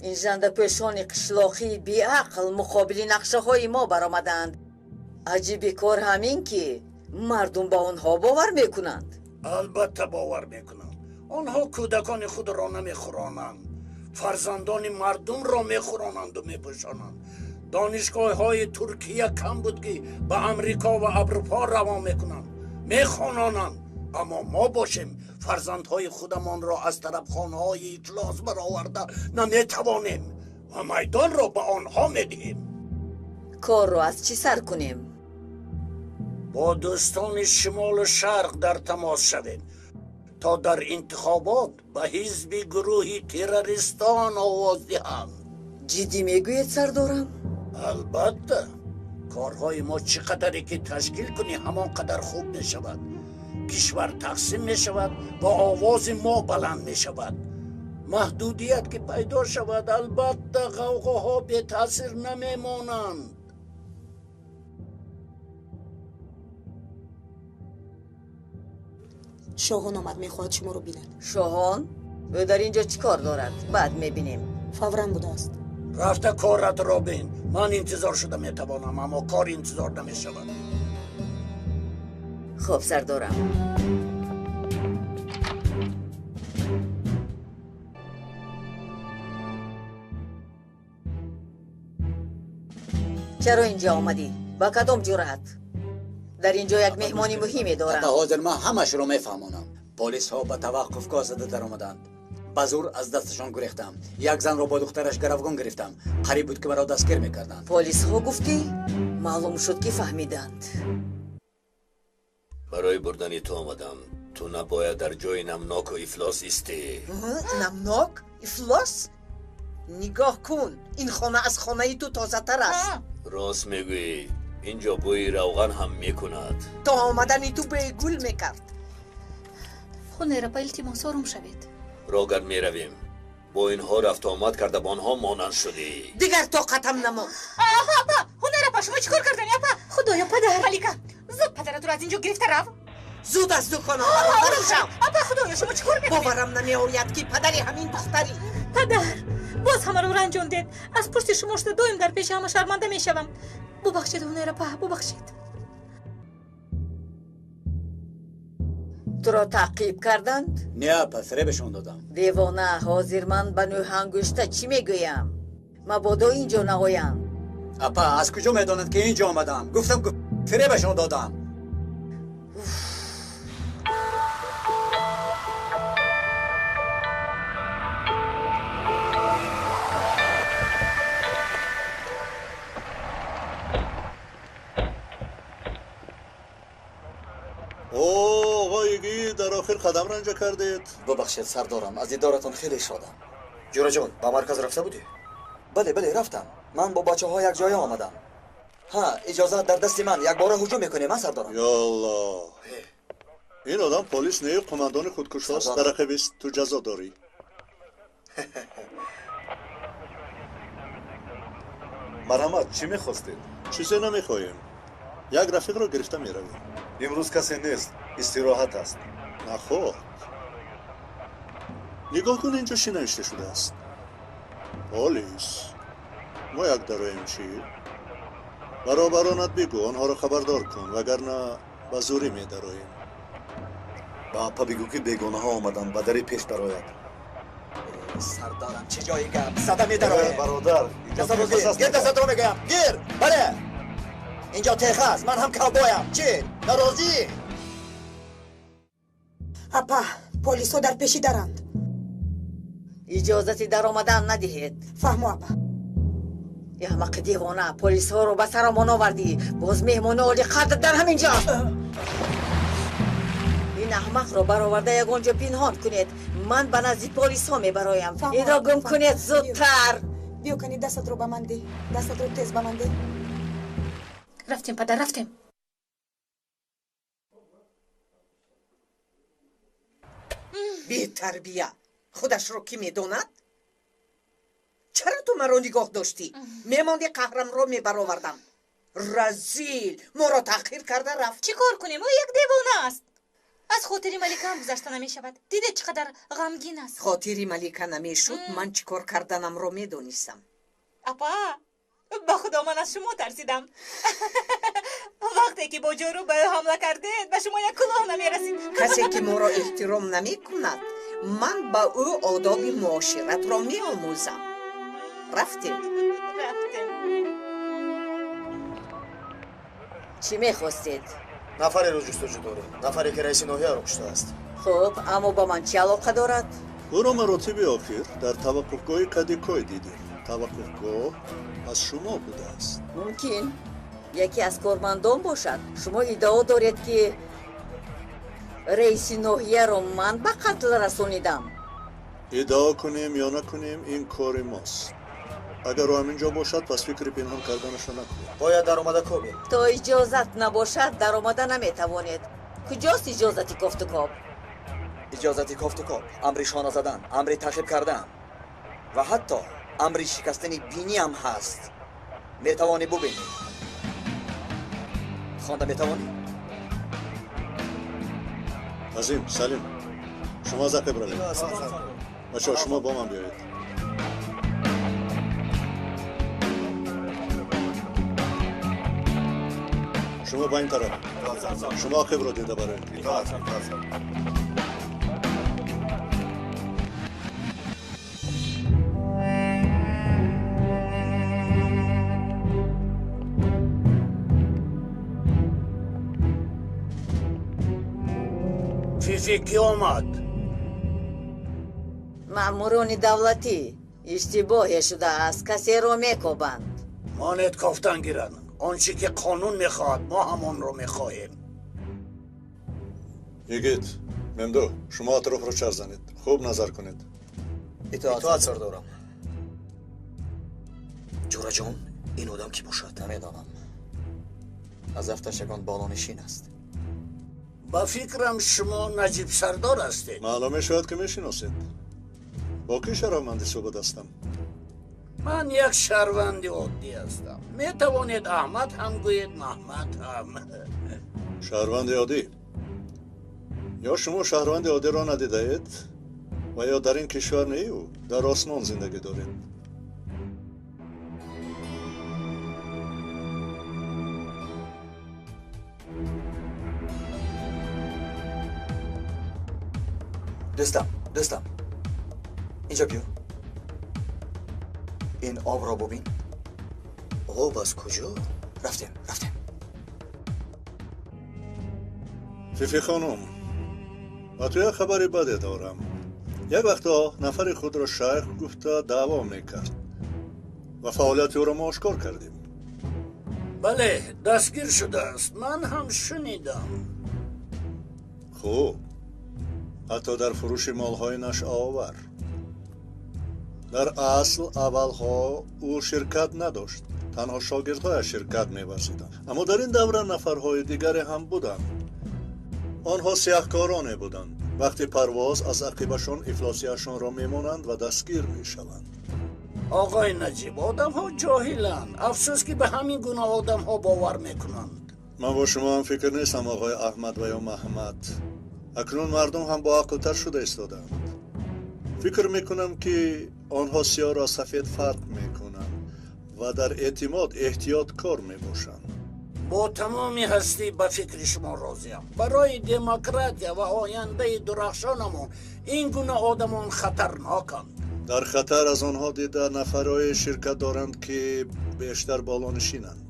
Ин жандапӯшони қишлоқии беақл муқобили нақшаҳои мо баромаданд. Аҷиби кор ҳамин, ки мардум ба онҳо бовар мекунанд. Албатта бовар мекунанд. Онҳо кӯдакони худро намехӯронанд, фарзандони мардумро мехӯронанду мепӯшонанд. Донишгоҳҳои Туркия кам буд, ки ба Амрико ва Аврупо равон мекунанд, мехононанд. Аммо мо бошем, фарзандҳои худамонро аз тарабхонаҳои ифлос бароварда наметавонем ва майдонро ба онҳо медиҳем. Корро аз чӣ сар кунем? Бо дӯстони шимолу шарқ дар тамос шавем, то дар интихобот ба ҳизби гурӯҳи террористон овоз диҳанд. Ҷиддӣ мегӯед, сардорам? Албатта. Корҳои мо чӣ қадаре ки ташкил кунӣ, ҳамон қадар хуб мешавад. Кишвар тақсим мешавад ва овози мо баланд мешавад. Маҳдудият ки пайдо шавад, албатта ғавғоҳо бетаъсир намемонанд. Шоҳон омад, мехоҳад шуморо бинад. Шоҳон? Ӯ дар ин ҷо чӣ кор дорад? Баъд мебинем. Фавран будааст. Рафта коратро бин. Ман интизор шуда метавонам, аммо кор интизор намешавад. Хуб, сардорам. Чаро инҷо омадӣ? Ба кадом ҷуръат? Дар ин ҷо як меҳмони муҳиме дорам. Ҳатто ҳозир ман ҳамашро мефаҳмонам. Полисҳо ба таваққуфгоҳ зада даромаданд. Ба зур аз дасташон гурехтам. Як занро бо духтараш гаравгон гирифтам. Қариб буд, ки маро дастгир мекарданд. Полисҳо гуфтӣ? Маълум шуд, ки фаҳмиданд. Барои бурдани ту омадам. Ту набояд дар ҷои намноку ифлос истӣ. Намнок? Ифлос? Нигоҳ кун, ин хона аз хонаи ту тозатар аст. Рост мегӯӣ. Инҷо бӯи равған ҳам мекунад. То омадани ту бӯи гул мекард. Ҳунера, ба илтимос ором шавед. Рогар меравем. Бо инҳо рафту омад карда, ба онҳо монанд шудӣ. Дигар тоқатам намонд. Апа, апа, Ҳунер апа, шумо чӣ кор кардани, апа? Худоё, падар. Малика, зуд падаратро аз инҷо гирифта рав. Зуд аз дуконам бароварда шав. Апа, худоё, шумо чӣ кор мекунед? Боварам намеояд, ки падари ҳамин духтарӣ. Падар, боз ҳамаро ранҷондед. Аз пушти шумо шуда доим дар пеши ҳама шарманда мешавам. Бубахшед, Ҳунайра апа, бубахшед. Туро таъқиб карданд? Не, апа, фиребашон додам. Девона, ҳозир ман ба нӯҳангушта чӣ мегӯям? Мабодо инҷо наоянд. Апа, аз куҷо медонанд, ки инҷо омадам? Гуфтам, ки фиребашон додам. Оғои, дар охир қадам ранҷа кардед. Бубахшед, сардорам, аз дидоратон хеле шодам. Ҷураҷон, ба марказ рафта будӣ? Бале, бале, рафтам. Ман бо бачаҳо якҷоя омадам. Ҳа, иҷозат дар дасти ман, якбора ҳуҷум мекунем, а сардорам? Ё Аллоҳ, ин одам полис не, қумандони худкушост. Дар ақибист, ту ҷазо дорӣ. Марҳамат, чӣ мехостед? Чизе намехоҳем, як рафиқро гирифта меравем. Имрӯз касе нест, истироҳат аст. Наход, нигоҳ кун, инҷо чӣ навишта шудааст. Полис. Мо як дароем чӣ? Баробаронат бигӯ, онҳоро хабардор кун, вагарна ба зӯрӣ медароем. Ба апа бигӯ, ки бегонаҳо омаданд, ба дари пеш дарояд. Сардарам, чӣ ҷои гап зада медароем? Бародар, гир дастатро мегӯям, гир. Бале, инҷо теха аст, ман ҳам кавбоям. Чӣ, норозӣ? Апа, полисҳо дар пеши даранд. Иҷозати даромадан надиҳед. Фаҳмо, апа. Аҳмақи девона, полисҳоро ба саромон овардӣ. Боз меҳмони олиқадр дар ҳамин ҷо. Ин аҳмақро бароварда ягон ҷо пинҳон кунед. Ман ба назди полисҳо мебароям. Инро гум кунед зудтар. Биё, кани, дастатро ба ман деҳ. Дастатро тез ба ман деҳ. Рафтем, падар, рафтем. Бетарбия, худашро кӣ медонад? Чаро ту маро нигоҳ доштӣ? Мемонди, қаҳрамро мебаровардам. Разил, моро таъхир карда рафт. Чӣ кор кунем? Ӯ як девона аст. Аз хотири малика ҳам гузашта намешавад. Дидед, чӣ қадар ғамгин аст? Хотири малика намешуд, ман чӣ кор карданамро медонистам. Апа, ба худо, ман аз шумо тарсидам. Вақте ки бо ҷорӯ ба ӯ ҳамла кардед, ба шумо як кулоҳ намерасид. Касе ки моро эҳтиром намекунад, ман ба ӯ одоби муоширатро меомӯзам. Рафтем. Рафтем. Чӣ мехостед? Нафареро ҷустуҷӯ дорем, нафаре ки раиси ноҳияро куштааст. Хуб, аммо ба ман чӣ алоқа дорад? Ӯро маротиби охир дар таваққуфгоҳи Кадикой дидем. Таваққуфгоҳ аз шумо будааст. Мумкин яке аз кормандон бошад. Шумо иддао доред, ки раиси ноҳияро ман ба қатл расонидам? Иддао кунем ё накунем, ин кори мост. Агар ӯ ҳамин ҷо бошад, пас фикри пинҳон карданашро накунед. Бояд даромада кобем. То иҷозат набошад, даромада наметавонед. Куҷост иҷозати кофтукоб? Иҷозати кофтукоб, амри шона задан, амри таъқиб кардан ва ҳатто амри шикастани биниам ҳаст. Метавонӣ бубинӣ. Хонда метавонӣ? Азим, Салим, шумо аз ақиб равед. Бачаҳо, шумо бо ман биёед. Шумо ба ин тараф. Шумо ақибро дида бароед. Фифи, кӣ омад? Маъмурони давлатӣ. Иштибоҳе шудааст, касеро мекобанд. Монед кофтан гиранд. Он чӣ ки қонун мехоҳад, мо ҳамонро мехоҳем. Йигит, Мемду, шумо атрофро чарх занед, хуб назар кунед. Итоат, сардорам. Ҷураҷон, ин одам кӣ бошад? Намедонам. Аз афташ ягон болонишин аст. Ба фикрам, шумо Наҷиб сардор ҳастед. Маълум мешавад, ки мешиносед. Бо кӣ шарафманди суҳбат ҳастам? Ман як шаҳрванди оддӣ ҳастам. Метавонед Аҳмад ҳам гӯед, Маҳмад ҳам. Шаҳрванди оддӣ, Ё шумо шаҳрванди оддиро надидаед ва ё дар ин кишвар нею дар осмон зиндагӣ доред. Дӯстам, дӯстам, инҷо биё. Ин обро бубин. Об аз куҷо? Рафтем, рафтем. Фифи хонум, ба ту як хабари баде дорам. Як вақтҳо нафари худро шайх гуфта даъво мекард ва фаъолияти ӯро мо ошкор кардем. Бале, дастгир шудааст. Ман ҳам шунидам. Хуб, ҳатто дар фурӯши молҳои нашъаовар. Дар асл аввалҳо ӯ ширкат надошт, танҳо шогирдҳояш ширкат меварзиданд. Аммо дар ин давра нафарҳои дигаре ҳам буданд. Онҳо сиёҳкороне буданд. Вақти парвоз аз ақибашон ифлосияшонро мемонанд ва дастгир мешаванд. Оғои Наҷиб, одамҳо ҷоҳиланд. Афсӯс, ки ба ҳамин гуна одамҳо бовар мекунанд. Ман бо шумо ҳам фикр нестам, оғои Аҳмад ва ё Маҳмад. Акнун мардум ҳам боақлтар шуда истодаанд. Фикр мекунам, ки онҳо сиёҳро аз сафед фарқ мекунанд ва дар эътимод эҳтиёткор мебошанд. Бо тамоми ҳастӣ ба фикри шумо розиям. Барои демократия ва ояндаи дурахшонамон ин гуна одамон хатарноканд. Дар хатар аз онҳо дида нафарҳое ширкат доранд, ки бештар болонишинанд.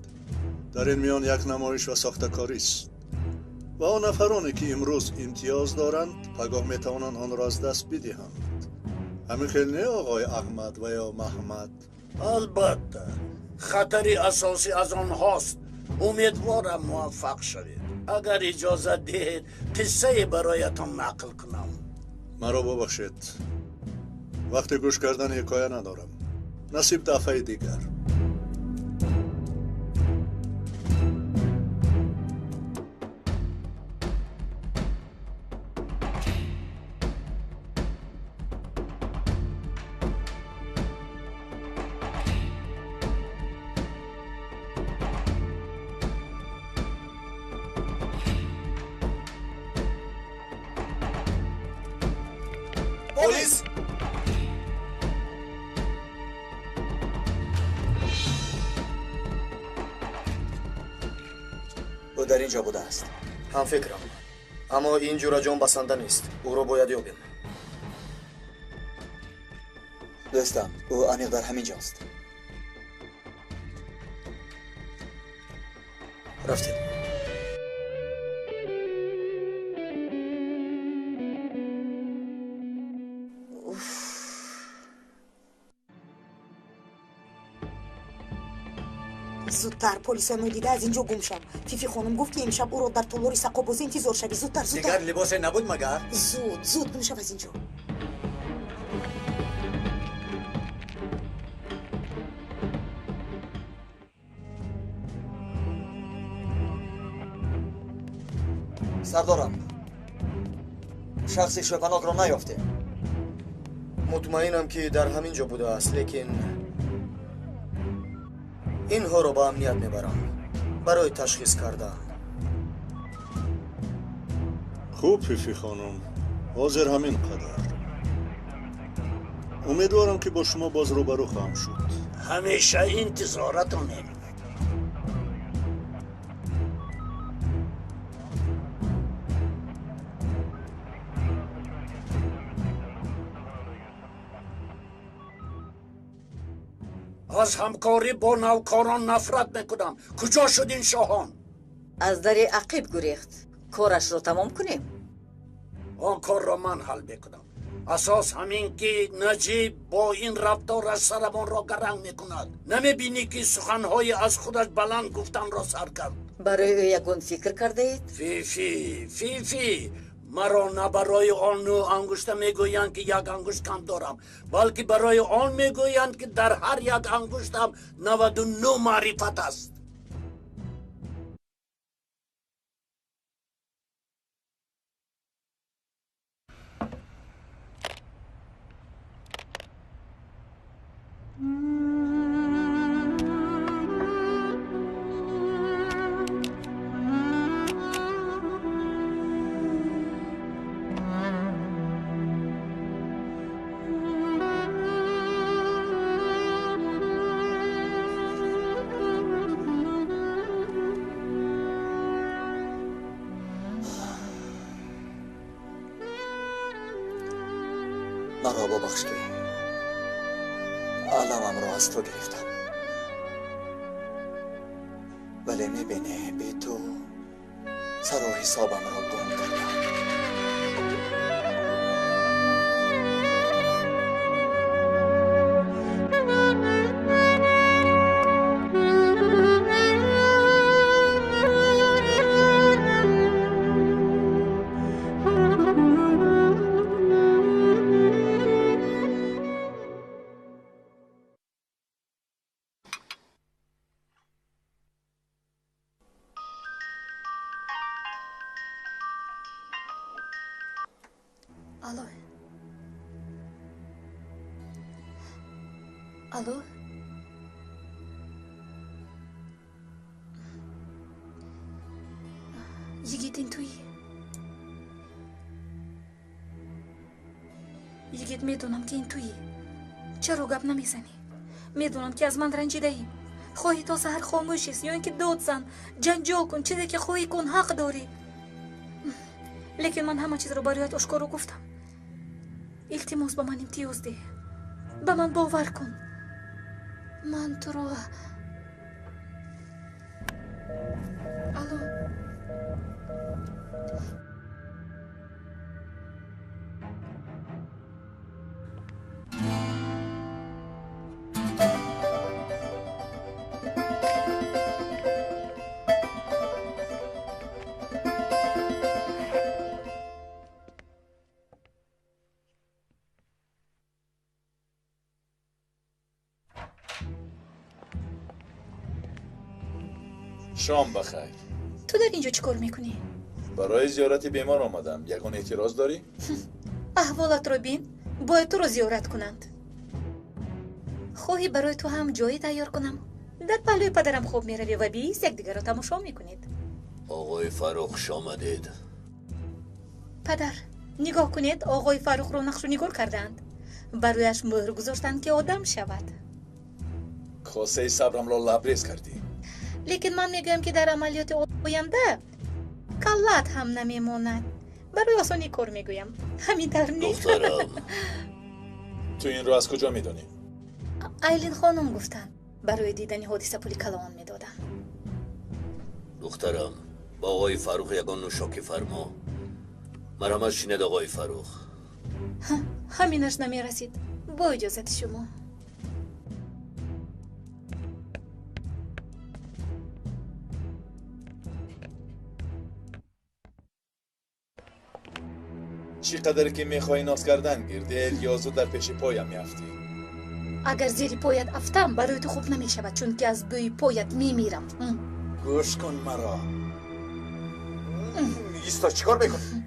Дар ин миён як намоиш ва сохтакорист. Ва он нафароне, ки имрӯз имтиёз доранд, пагоҳ метавонанд онро аз даст бидиҳанд. Ҳамин хел не, оғои Аҳмад ва ё Маҳмад? Албатта, хатари асосӣ аз онҳост. Умедворам муваффақ шавед. Агар иҷозат диҳед, қиссае бароятон нақл кунам. Маро бубахшед, вақти гӯш кардан ҳикоя надорам. Насиб дафъаи дигар. Полис! Ӯ дар ин ҷо будааст. Ҳамфикрам, аммо ин ҷураҷон басанда нест. Ӯро бояд ёбем. Дӯстам, ӯ аниқ дар ҳамин ҷост. Рафтем. Зудтар полисоно дида аз ин ҷо гум шав. Фифи хонум гуфт, ки имшаб ӯро дар толори сақобозӣ интизор шавӣ. Зудтар, зудтар. Дигар либосе набуд магар? Зуд, зуд гум шав аз ин ҷо. Сардорам, шахси шӯпанокро наёфтем. Мутмаинам, ки дар ҳамин ҷо будааст, лекин инҳоро ба амният мебарам барои ташхис кардан. Хуб, Фифи хонум, ҳозир ҳамин қадар. Умедворам, ки бо шумо боз рӯбарӯ хоҳам шуд. Ҳамеша интизоратонем. Аз ҳамкорӣ бо навкорон нафрат мекунам. Куҷо шуд ин шоҳон? Аз дари ақиб гурехт. Корашро тамом кунем. Он корро ман ҳал мекунам. Асос ҳамин, ки Наҷиб бо ин рафтораш сарамонро гаранг мекунад. Намебинӣ, ки суханҳои аз худаш баланд гуфтанро сар кард? Барои ӯ ягон фикр кардаед? Фифи, Фифи, маро на барои он нӯ ангушта мегӯянд, ки як ангушт кам дорам, балки барои он мегӯянд, ки дар ҳар як ангуштам 99 маърифат аст. Маро бубахш ки аламамро аз ту гирифтам. Вале мебинӣ бе ту сару ҳисобамро гум кардам. Алло. Алло. Йигит, ин туӣ? Йигит, медонам ки ин туӣ. Чаро гап намезанӣ? Медонам ки аз ман ранҷидаӣ. Хоҳӣ то саҳар хомӯш ист ё ин ки дод зан, ҷанҷол кун, чизе ки хоҳӣ кун, ҳақ дорӣ. Лекин ман ҳама чизро бароят ошкоро гуфтам. Илтимос, ба ман имтиёз деҳ. Ба ман бовар кун. Ман туро. Алло. Шом бахайр. Ту дар инҷо чӣ кор мекунӣ? Барои зиёрати бемор омадам. Ягон эътироз дорӣ? Аҳволатро бин, бояд туро зиёрат кунанд. Хоҳӣ барои ту ҳам ҷое тайёр кунам? Дар паҳлӯи падарам хоб меравӣ ва бист якдигарро тамошо мекунед. Оғои Фаррух, хуш омадед. Падар, нигоҳ кунед, оғои Фаррухро нақшу нигор кардаанд. Барояш мӯҳр гузоштанд ки одам шавад. Косаи сабрамро лабрез кардӣ. Лекин ман мегӯям ки дар амалиёти оянда каллат ҳам намемонад. Барои осонии кор мегӯям. Ҳамин тавр нест? Духтарам. Ту инро аз куҷо медонӣ? Айлин хонум гуфтанд. Барои дидани ҳодиса пули калон медодам. Духтарам, ба оғои Фаррух ягон нӯшокӣ фармо. Марҳамат шинед, оғои Фаррух. Ҳаминаш намерасид. Бо иҷозати шумо. Чӣ қадаре ки мехоҳӣ ноз кардан гир, дер ё зуд дар пеши поям меафтӣ. Агар зери поят афтам, барои ту хуб намешавад, чунки аз бӯи поят мемирам. Гӯш кун маро. Исто, чӣ кор мекунӣ?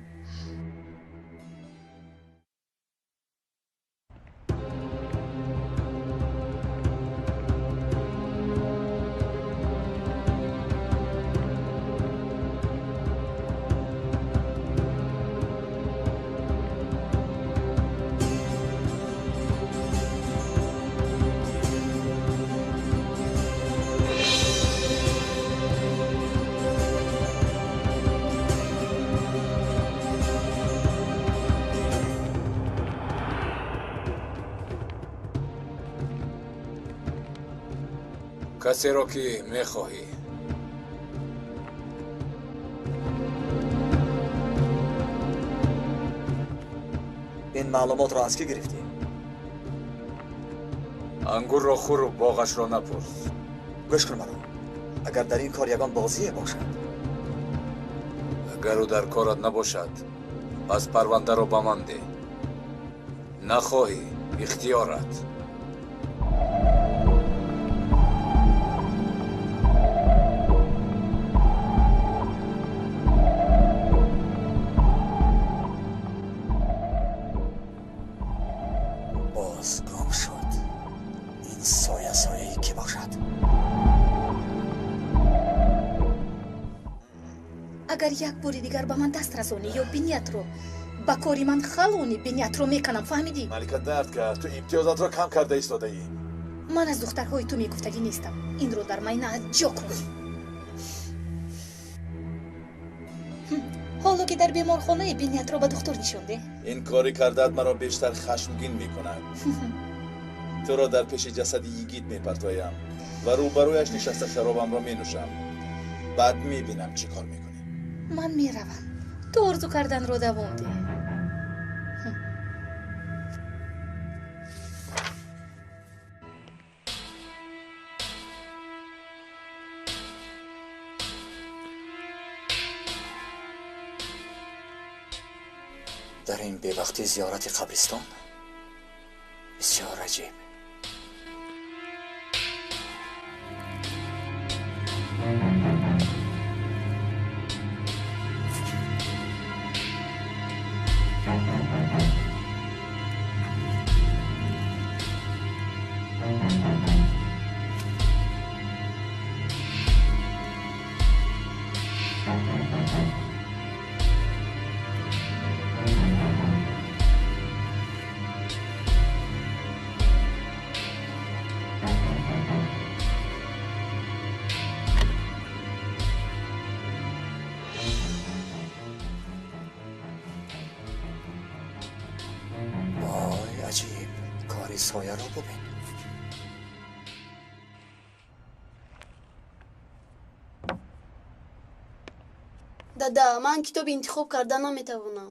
Касеро ки мехоҳӣ. Ин маълумотро аз кӣ гирифтӣ? Ангурро хӯру боғашро напурс. Гӯш кун маро. Агар дар ин кор ягон бозие бошад. Агар ӯ дар корат набошад, пас парвандаро ба ман деҳ. Нахоҳӣ, ихтиёрат. Боз гум шуд. Ин соя сояи кӣ бошад? Агар як бори дигар ба ман даст расонӣ ё биниятро ба кори ман халонӣ, биниятро меканам, фаҳмидӣ? Малика, дард кард. Ту имтиёзатро кам карда истодаӣ. Ман аз духтарҳои ту мегуфтагӣ нестам. Инро дар майнаат ҷо кун. Ҳоло ки дар беморхонаи биниятро ба духтур нишон деҳ. Ин кори кардаат маро бештар хашмгин мекунад. Туро дар пеши ҷасади йигит мепартоям ва рӯбарӯяш нишаста шаробамро менӯшам. Баъд мебинам чӣ кор мекунӣ. Ман меравам. Ту орзу карданро давом деҳ. Дар ин бевақтӣ зиёрати қабристон бисёр аҷиб. Сояро бубин. Дада, ман китоб интихоб карда наметавонам.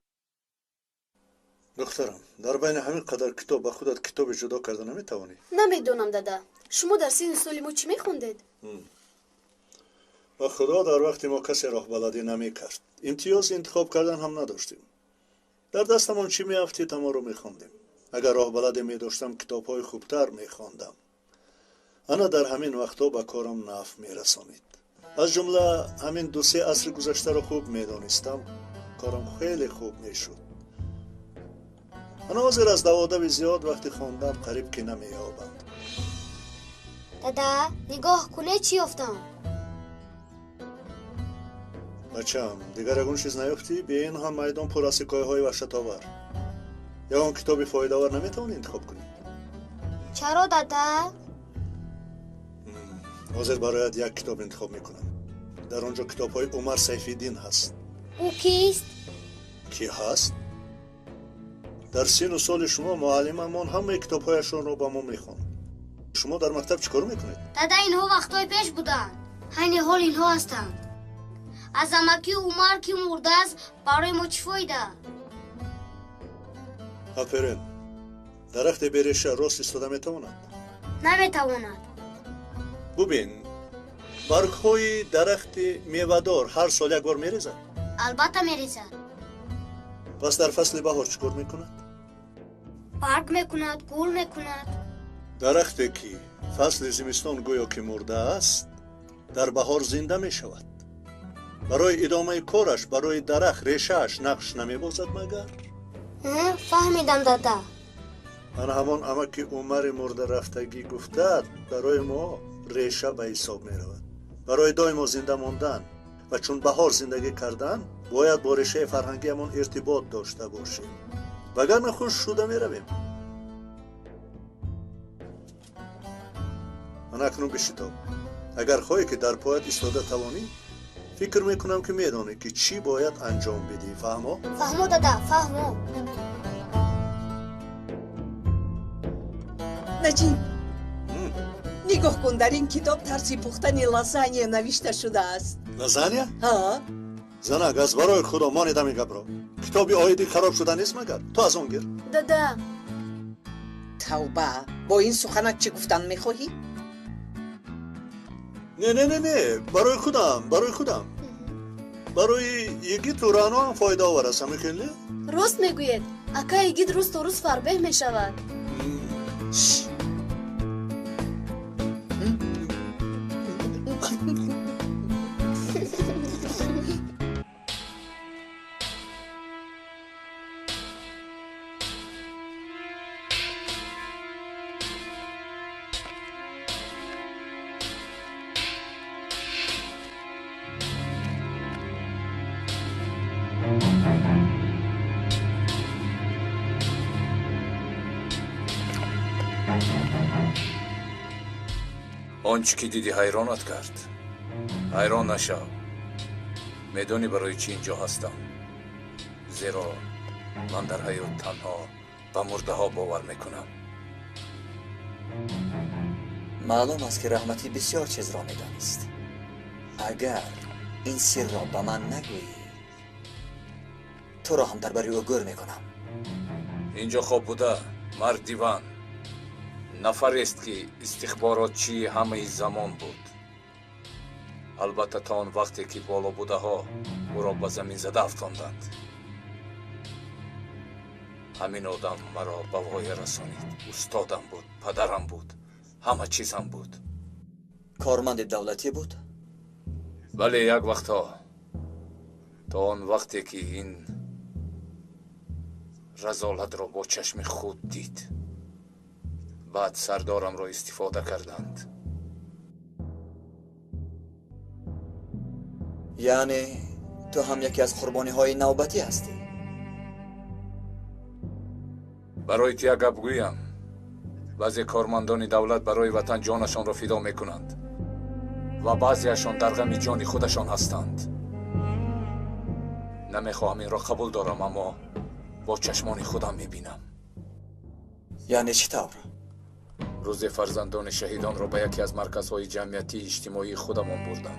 Духтарам, дар байни ҳамин қадар китоб ба худат китобе ҷудо карда наметавонӣ? Намедонам, дада. Шумо дар синни соли мо чӣ мехондед? Ба худо, дар вақти мо касе роҳбаладӣ намекард. Имтиёз интихоб кардан ҳам надоштем. Дар дастамон чӣ меафтид, ҳамонро мехондем. Агар роҳбаладе медоштам, китобҳои хубтар мехондам. Ана дар ҳамин вақтҳо ба корам нафъ мерасонид. Аз ҷумла ҳамин ду-се асри гузаштаро хуб медонистам, корам хеле хуб мешуд. Ана ҳозир аз даводави зиёд вақти хондан қариб ки намеёбам. Дада, нигоҳ кунед чӣ ёфтам. Бачам, дигар ягон чиз наёфтӣ? Бе ин ҳам майдон пур аз ҳикояҳои ваҳшатовар. Ягон китоби фоидаовар наметавонӣ интихоб кунӣ? Чаро, дада? Ҳозир барояд як китоб интихоб мекунам. Дар он ҷо китобҳои Умар Сайфиддин ҳаст. Ӯ кист? Кӣ ҳаст? Дар сину соли шумо муаллимамон ҳамаи китобҳояшонро ба мо мехонд. Шумо дар мактаб чӣ кор мекунед? Дада, инҳо вақтҳои пеш буданд. Ҳайни ҳол инҳо ҳастанд. Аз амаки Умар ки мурдааст, барои мо чӣ фоида? Аферин. Дарахти береша рост истода метавонад? Наметавонад. Бубин, баргҳои дарахти мевадор ҳар сол як бор мерезад? Албатта мерезад. Пас дар фасли баҳор чӣ кор мекунад? Барг мекунад, гул мекунад. Дарахте ки фасли зимистон гӯё ки мурдааст, дар баҳор зинда мешавад. Барои идомаи кораш барои дарахт решааш нақш намебозад магар? Фаҳмидам, дада. Ана ҳамон амаки Умари мурдарафтагӣ гуфтад, барои мо реша ба ҳисоб меравад. Барои доимо зинда мондан ва чун баҳор зиндагӣ кардан бояд бо решаи фарҳангиамон иртибот дошта бошем, вагарна хушк шуда меравем. Ана акнун бишитоб. Агар хоҳӣ ки дар поят истода тавонӣ, фикр мекунам ки медонӣ ки чӣ бояд анҷом бидиҳӣ. Фаҳмо? Фаҳмо, дада, фаҳмо. Наҷиб, нигоҳ кун, дар ин китоб тарзи пухтани лазанья навишта шудааст. Лазанья? Ҳа. Занак, аз барои худо монедам ин гапро. Китоби оиди хароб шуда нест магар? Ту аз он гир. Дада. Тавба, бо ин суханат чӣ гуфтан мехоҳӣ? Не, не, не, не, барои худам, барои худам. Барои йигиту Раъно ҳам фоидаовар аст, ҳамин хел не? Рост мегӯед, ака йигит рӯз то рӯз фарбеҳ мешавад. Он чӣ ки дидӣ ҳайронат кард. Ҳайрон нашав. Медонӣ барои чӣ инҷо ҳастам? Зеро ман дар ҳаёт танҳо ба мурдаҳо бовар мекунам. Маълум аст, ки Раҳматӣ бисёр чизро медонист. Агар ин сирро ба ман нагӯӣ, туро ҳам дар бари ӯ гӯр мекунам. Инҷо хоб буда Мардиван нафарест, ки истихборотчии ҳамаи замон буд. Албатта, то он вақте ки болобудаҳо ӯро ба замин зада афтонданд. Ҳамин одам маро ба воя расонид. Устодам буд, падарам буд, ҳама чизам буд. Корманди давлатӣ буд? Бале, як вақтҳо. То он вақте ки ин разолатро бо чашми худ дид. Баъд сардорамро истифода карданд. Яъне ту ҳам яке аз қурбониҳои навбатӣ ҳастӣ? Барои ту як гап гӯям. Баъзе кормандони давлат барои ватан ҷонашонро фидо мекунанд ва баъзеашон дар ғами ҷони худашон ҳастанд. Намехоҳам инро қабул дорам, аммо бо чашмони худам мебинам. Яъне чӣ тавр? Рӯзе фарзандони шаҳидонро ба яке аз марказҳои ҷамъиятии иҷтимоии худамон бурдам.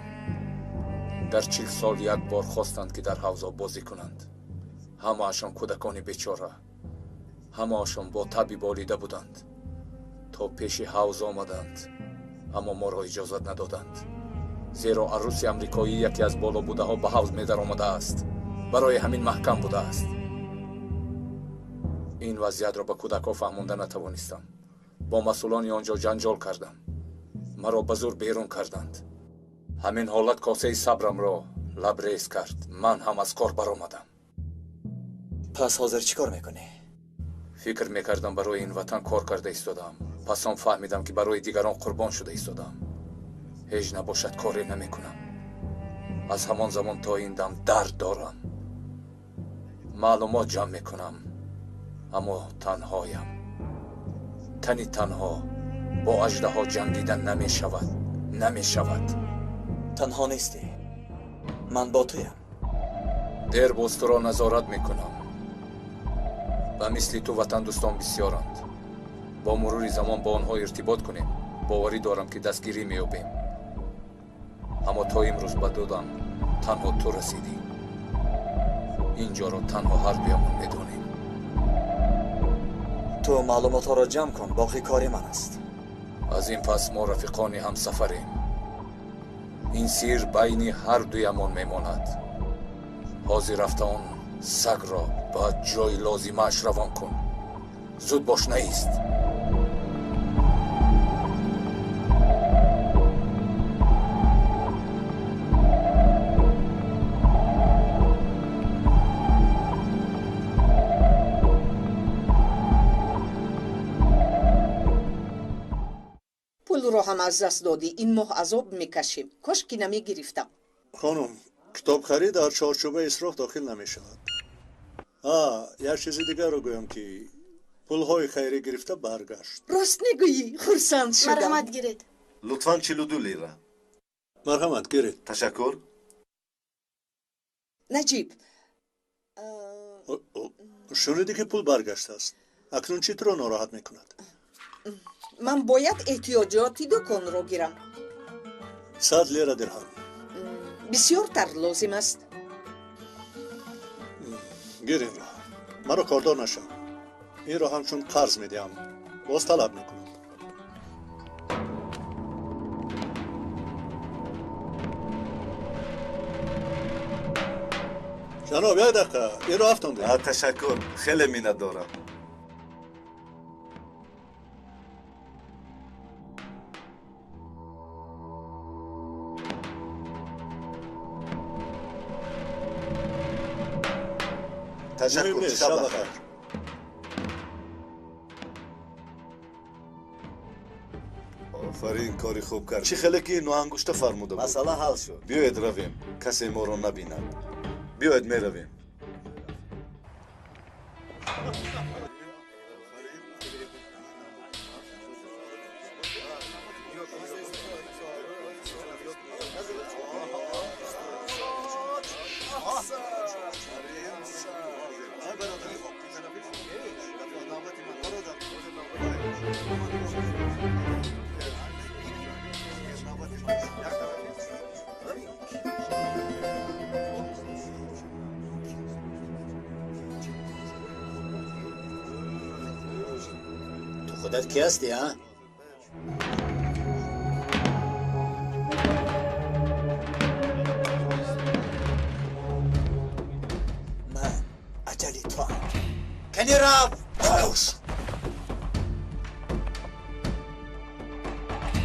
Дар 40 сол як бор хостанд, ки дар ҳавзо бозӣ кунанд. Ҳамаашон кӯдакони бечора, ҳамаашон бо таби болида буданд. То пеши ҳавз омаданд, аммо моро иҷозат надоданд, зеро арӯси амрикоӣ яке аз болобудаҳо ба ҳавз медаромадааст. Барои ҳамин маҳкам будааст. Ин вазъиятро ба кӯдакҳо фаҳмонда натавонистам. Бо масъулони он ҷо ҷанҷол кардам. Маро ба зур берун карданд. Ҳамин ҳолат косаи сабрамро лабрез кард. Ман ҳам аз кор баромадам. Пас ҳозир чӣ кор мекунӣ? Фикр мекардам, барои ин ватан кор карда истодаам. Пас он фаҳмидам, ки барои дигарон қурбон шуда истодаам. Ҳеҷ набошад, коре намекунам. Аз ҳамон замон то ин дам дард дорам. Маълумот ҷамъ мекунам, аммо танҳоям. Тани танҳо бо аждаҳо ҷангидан намешавад, намешавад. Танҳо нестӣ, ман бо туям. Дер боз туро назорат мекунам. Ба мисли ту ватандӯстон бисёранд. Бо мурури замон бо онҳо иртибот кунем. Боварӣ дорам, ки дастгирӣ меёбем. Аммо то имрӯз ба додам танҳо ту расидӣ. Ин ҷоро танҳо ҳар дуямон медонем. Ту маълумотҳоро ҷамъ кун, боқӣ кори ман аст. Аз ин пас мо рафиқони ҳамсафарем. Ин сир байни ҳар дуямон мемонад. Ҳозир рафта он сагро ба ҷои лозимааш равон кун. Зуд бош, наист. Пулро ҳам аз даст додӣ. Ин моҳ азоб мекашем. Кош ки намегирифтам. Хонум, китобхарӣ дар чорчӯбаи исроф дохил намешавад. Як чизи дигарро гӯям, ки пулҳои хайрӣ гирифта баргашт. Рост мегӯӣ? Хурсанд шудам. Марҳамат, гиред. Лутфан 42 лира. Марҳамат, гиред. Ташаккур. Наҷиб. Шунидӣ, ки пул баргаштааст. Акнун чӣ туро нороҳат мекунад? Ман бояд эҳтиёҷоти дуконро гирам. 100 лира дирҳам. Бисёртар лозим аст. Гир инро. Маро кордор нашав. Инро ҳамчун қарз медиҳам, боз талаб мекунам. Ҷаноб, як дақиқа, инро афтондед. Ташаккур, хеле миннатдорам. Ташаккур, шаб бахайр. Офарин, кори хуб кард. Чӣ хеле ки ноҳангушта фармуда буд. Масъала ҳал шуд. Биёед равем, касе моро набинад. Биёед, меравем. Ту худат ки ҳастӣ, а? Ман аҷали туам. Кани рав, хомӯш!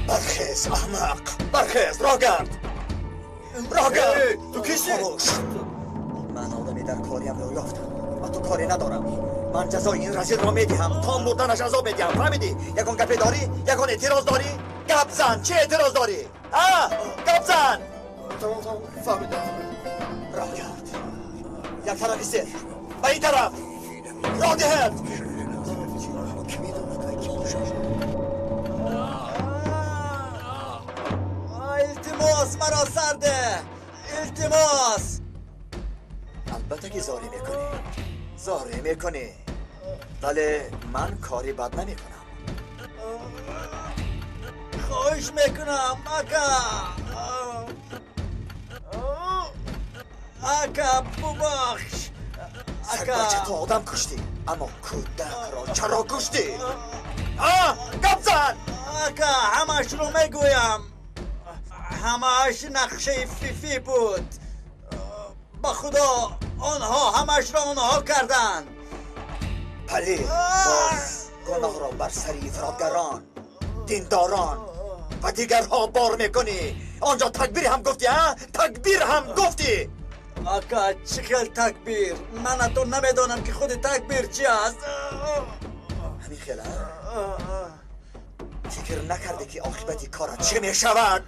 Бархез, аҳмақ! Бархез, роҳ гард! Роҳ гард! Ту кисти? Хомӯш! Ман одами дар кориамро ёфтам. Ба ту коре надорам. Ман ҷазои ин разилро медиҳам. То мурданаш азоб медиҳам. Фаҳмидӣ? Ягон гапе дорӣ? Ягон эътироз дорӣ? Гап зан! Чӣ эътироз дорӣ? А? Гап зан! Тамом, тамом, фаҳмидам. Роҳ гард! Як тарафи сер! Ба ин тараф! Роҳ диҳед! Илтимос, маро сарде! Илтимос! Албатта ки зорӣ мекунӣ. Зорӣ мекунӣ. Вале ман кори бад намекунам. Хоҳиш мекунам, ака! Ака, бубахш! Сагбача, ту одам куштӣ, аммо кӯдакро чаро куштӣ? А? Гап зан! Ака, ҳамашро мегӯям. Ҳамааш нақшаи Фифӣ буд. Ба худо, онҳо ҳамашро онҳо карданд. Палид, боз гуноҳро бар сари ифротгарон, диндорон ва дигарҳо бор мекунӣ. Он ҷо такбир ҳам гуфтӣ, а? Такбир ҳам гуфтӣ! Ака, чӣ хел такбир? Ман ҳатто намедонам, ки худи такбир чи аст. Ҳамин хел, а? Фикр накардӣ, ки оқибати корат чӣ мешавад?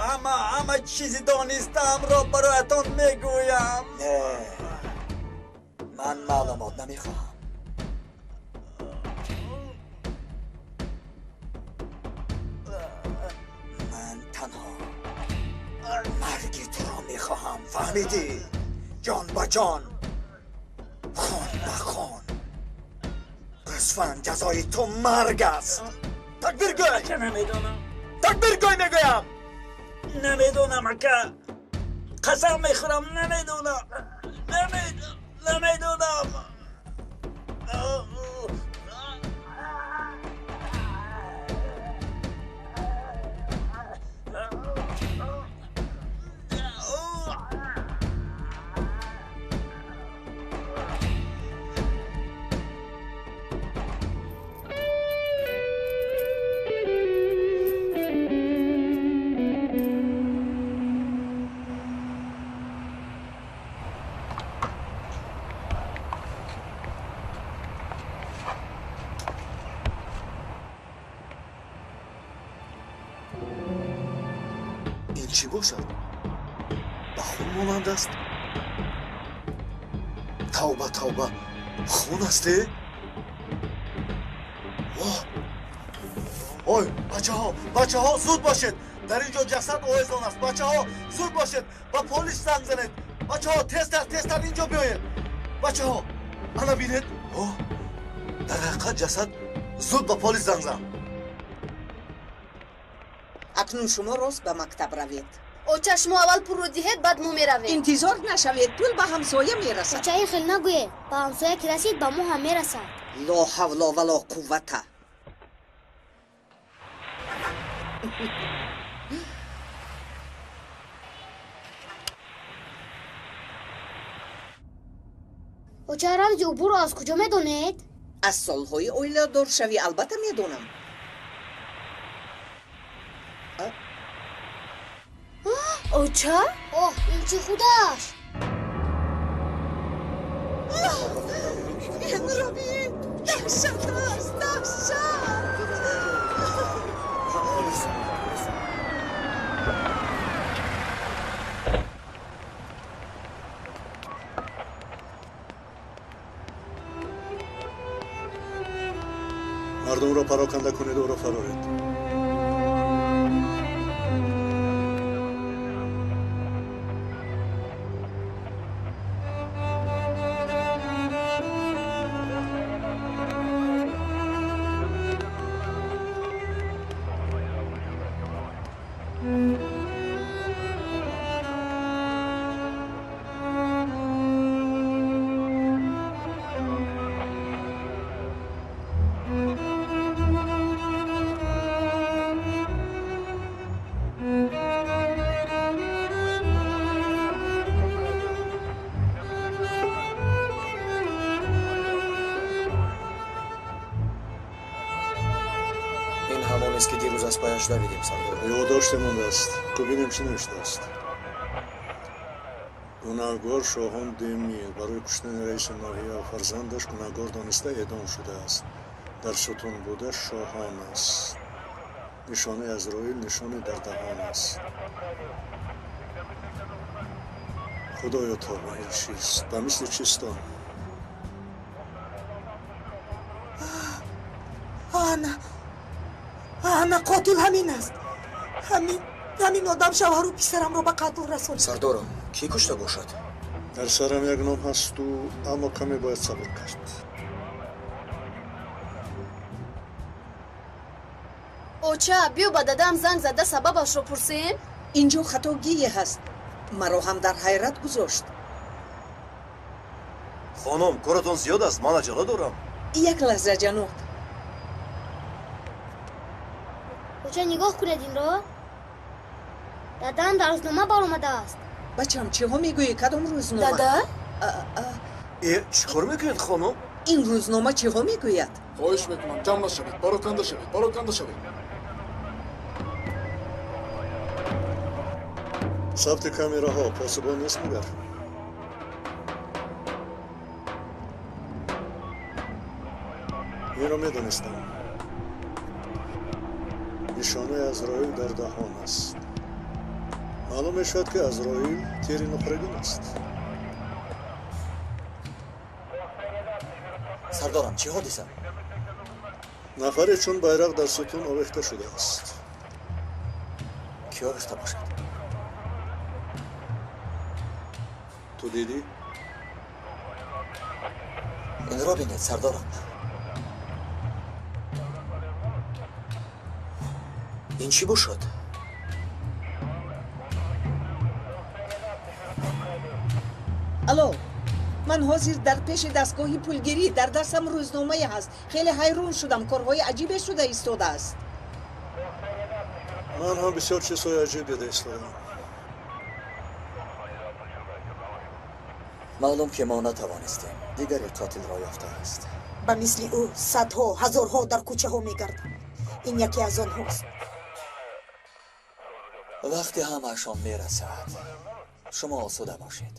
Ҳама чизи донистаамро бароятон мегӯям. Не, ман маълумот намехоҳам. Ман танҳо марги туро мехоҳам, фаҳмидӣ? Ҷон ба ҷон, хун ба хун. Гӯсфанд, ҷазои ту марг аст. Такбир гӯй! Ака, намедонам. Такбир гӯй, мегӯям! Намедонам, ака. Қасам мехӯрам, намедонам. Намедонам. Ин чӣ бошад? Ба хун монанд аст. Тавба, тавба, хун аст, э? Воҳ! Ой, бачаҳо, бачаҳо, зуд бошед! Дар ин ҷо ҷасад овезон аст. Бачаҳо, зуд бошед, ба полис занг занед. Бачаҳо, тезтар, тезтар ин ҷо биёед. Бачаҳо, ана бинед. Оҳ, дар ҳақиқат ҷасад. Зуд ба полис занг зан. Акнун шумо рост ба мактаб равед. Оча, шумо аввал пулро диҳед, баъд мо меравем. Интизор нашавед, пул ба ҳамсоя мерасад. Оча, ин хел нагӯед. Ба ҳамсоя ки расид, ба мо ҳам мерасад. Ло ҳавло вало қуввата. Оча, рамзи убурро аз куҷо медонед? Аз солҳои оиладоршавӣ албатта медонам. Оча? Оҳ, ин чӣ худаш? Инро бин! Даҳшат аст, даҳшат! Мардумро пароканда кунед, ӯро фароред. Нафаронест, ки дирӯз аз паяш давидем, сардор. Ёддоште мондааст. Бубинем, чӣ навиштааст. Гунаҳгор Шоҳон Демир барои куштани раиси ноҳия ва фарзандаш гунаҳгор дониста эъдом шудааст. Дар сутун буда шоҳон аст. Нишонаи Азроил нишоне дар даҳон аст. Худоё, тавба, ин чист? Ба мисли чистон. Ана, ана, қотил ҳамин аст. Ҳамин одам шавҳару писарамро ба қатл расонд. Сардорам, кӣ кушта бошад? Дар сарам як ном ҳасту, аммо каме бояд сабр кард. Оча, биё ба дадам занг зада сабабашро пурсем. Инҷо хатогие ҳаст. Маро ҳам дар ҳайрат гузошт. Хонум, коратон зиёд аст, ман аҷала дорам. Як лаҳза, ҷаноб. Оча, нигоҳ кунед инро. Дадам дар рӯзнома баромадааст. Бачам, чиҳо мегӯӣ? Кадом рӯзнома? Дада? Э, чӣ кор мекунед, хонум? Ин рӯзнома чиҳо мегӯяд? Хоҳиш мекунам, ҷамъ нашавед, пароканда шавед, пароканда шавед. Сабти камераҳо посубон нест магар? Инро медонистам. Нишонаи Азроил дар даҳон аст. Маълум мешавад, ки Азроил тири нуқрагин аст. Сардорам, чӣ ҳодиса? Нафаре чун байрақ дар сутун овехта шудааст. Кӣ овехта бошад? Ту дидӣ? Инро бинед, сардорам. Ин чӣ бошад? Алло, ман ҳозир дар пеши дастгоҳи пулгирӣ, дар дастам рӯзномае ҳаст. Хеле ҳайрон шудам, корҳои аҷибе шуда истодааст. Ман ҳам бисёр чизҳои аҷиб дида истодам. Маълум, ки мо натавонистем. Дигаре қотилро ёфтааст. Ба мисли ӯ садҳо, ҳазорҳо дар кӯчаҳо мегарданд. Ин яке аз онҳост. Вақте ҳамаашон мерасад, шумо осуда бошед.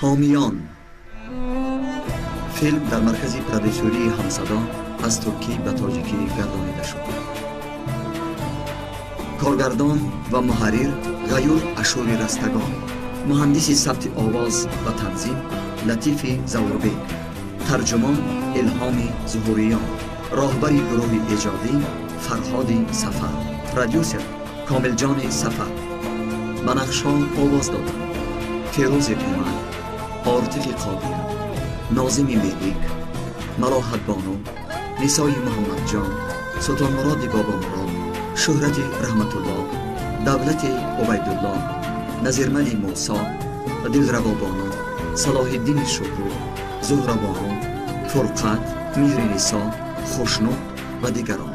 Ҳомиён. Филм дар маркази продюсерии Ҳамсадо аз туркӣ ба тоҷикӣ гардонида шуд. Коргардон ва муҳаррир Ғаюр Ашури Растагон, муҳандиси сабти овоз ва танзим Латифи Завурбек, тарҷумон Илҳоми Зуҳуриён, роҳбари гурӯҳи эҷодӣ Фарҳоди Сафар, продюсер Комилҷони Сафар. Ба нақшҳо овоз доданд Фирӯзи Умар, Ортиқи Қодир, Нозими Мелик, Малоҳатбону, Нисои Муҳаммадҷон, Султонмуроди Бобомурод, Шӯҳрати Раҳматулло, Давлати Убайдулло, Назирмали Мусо, Дилравобону, Салоҳиддини Шукур, Зуҳрабону, Фурқат, Меҳринисо, Хушнуд ва дигарон.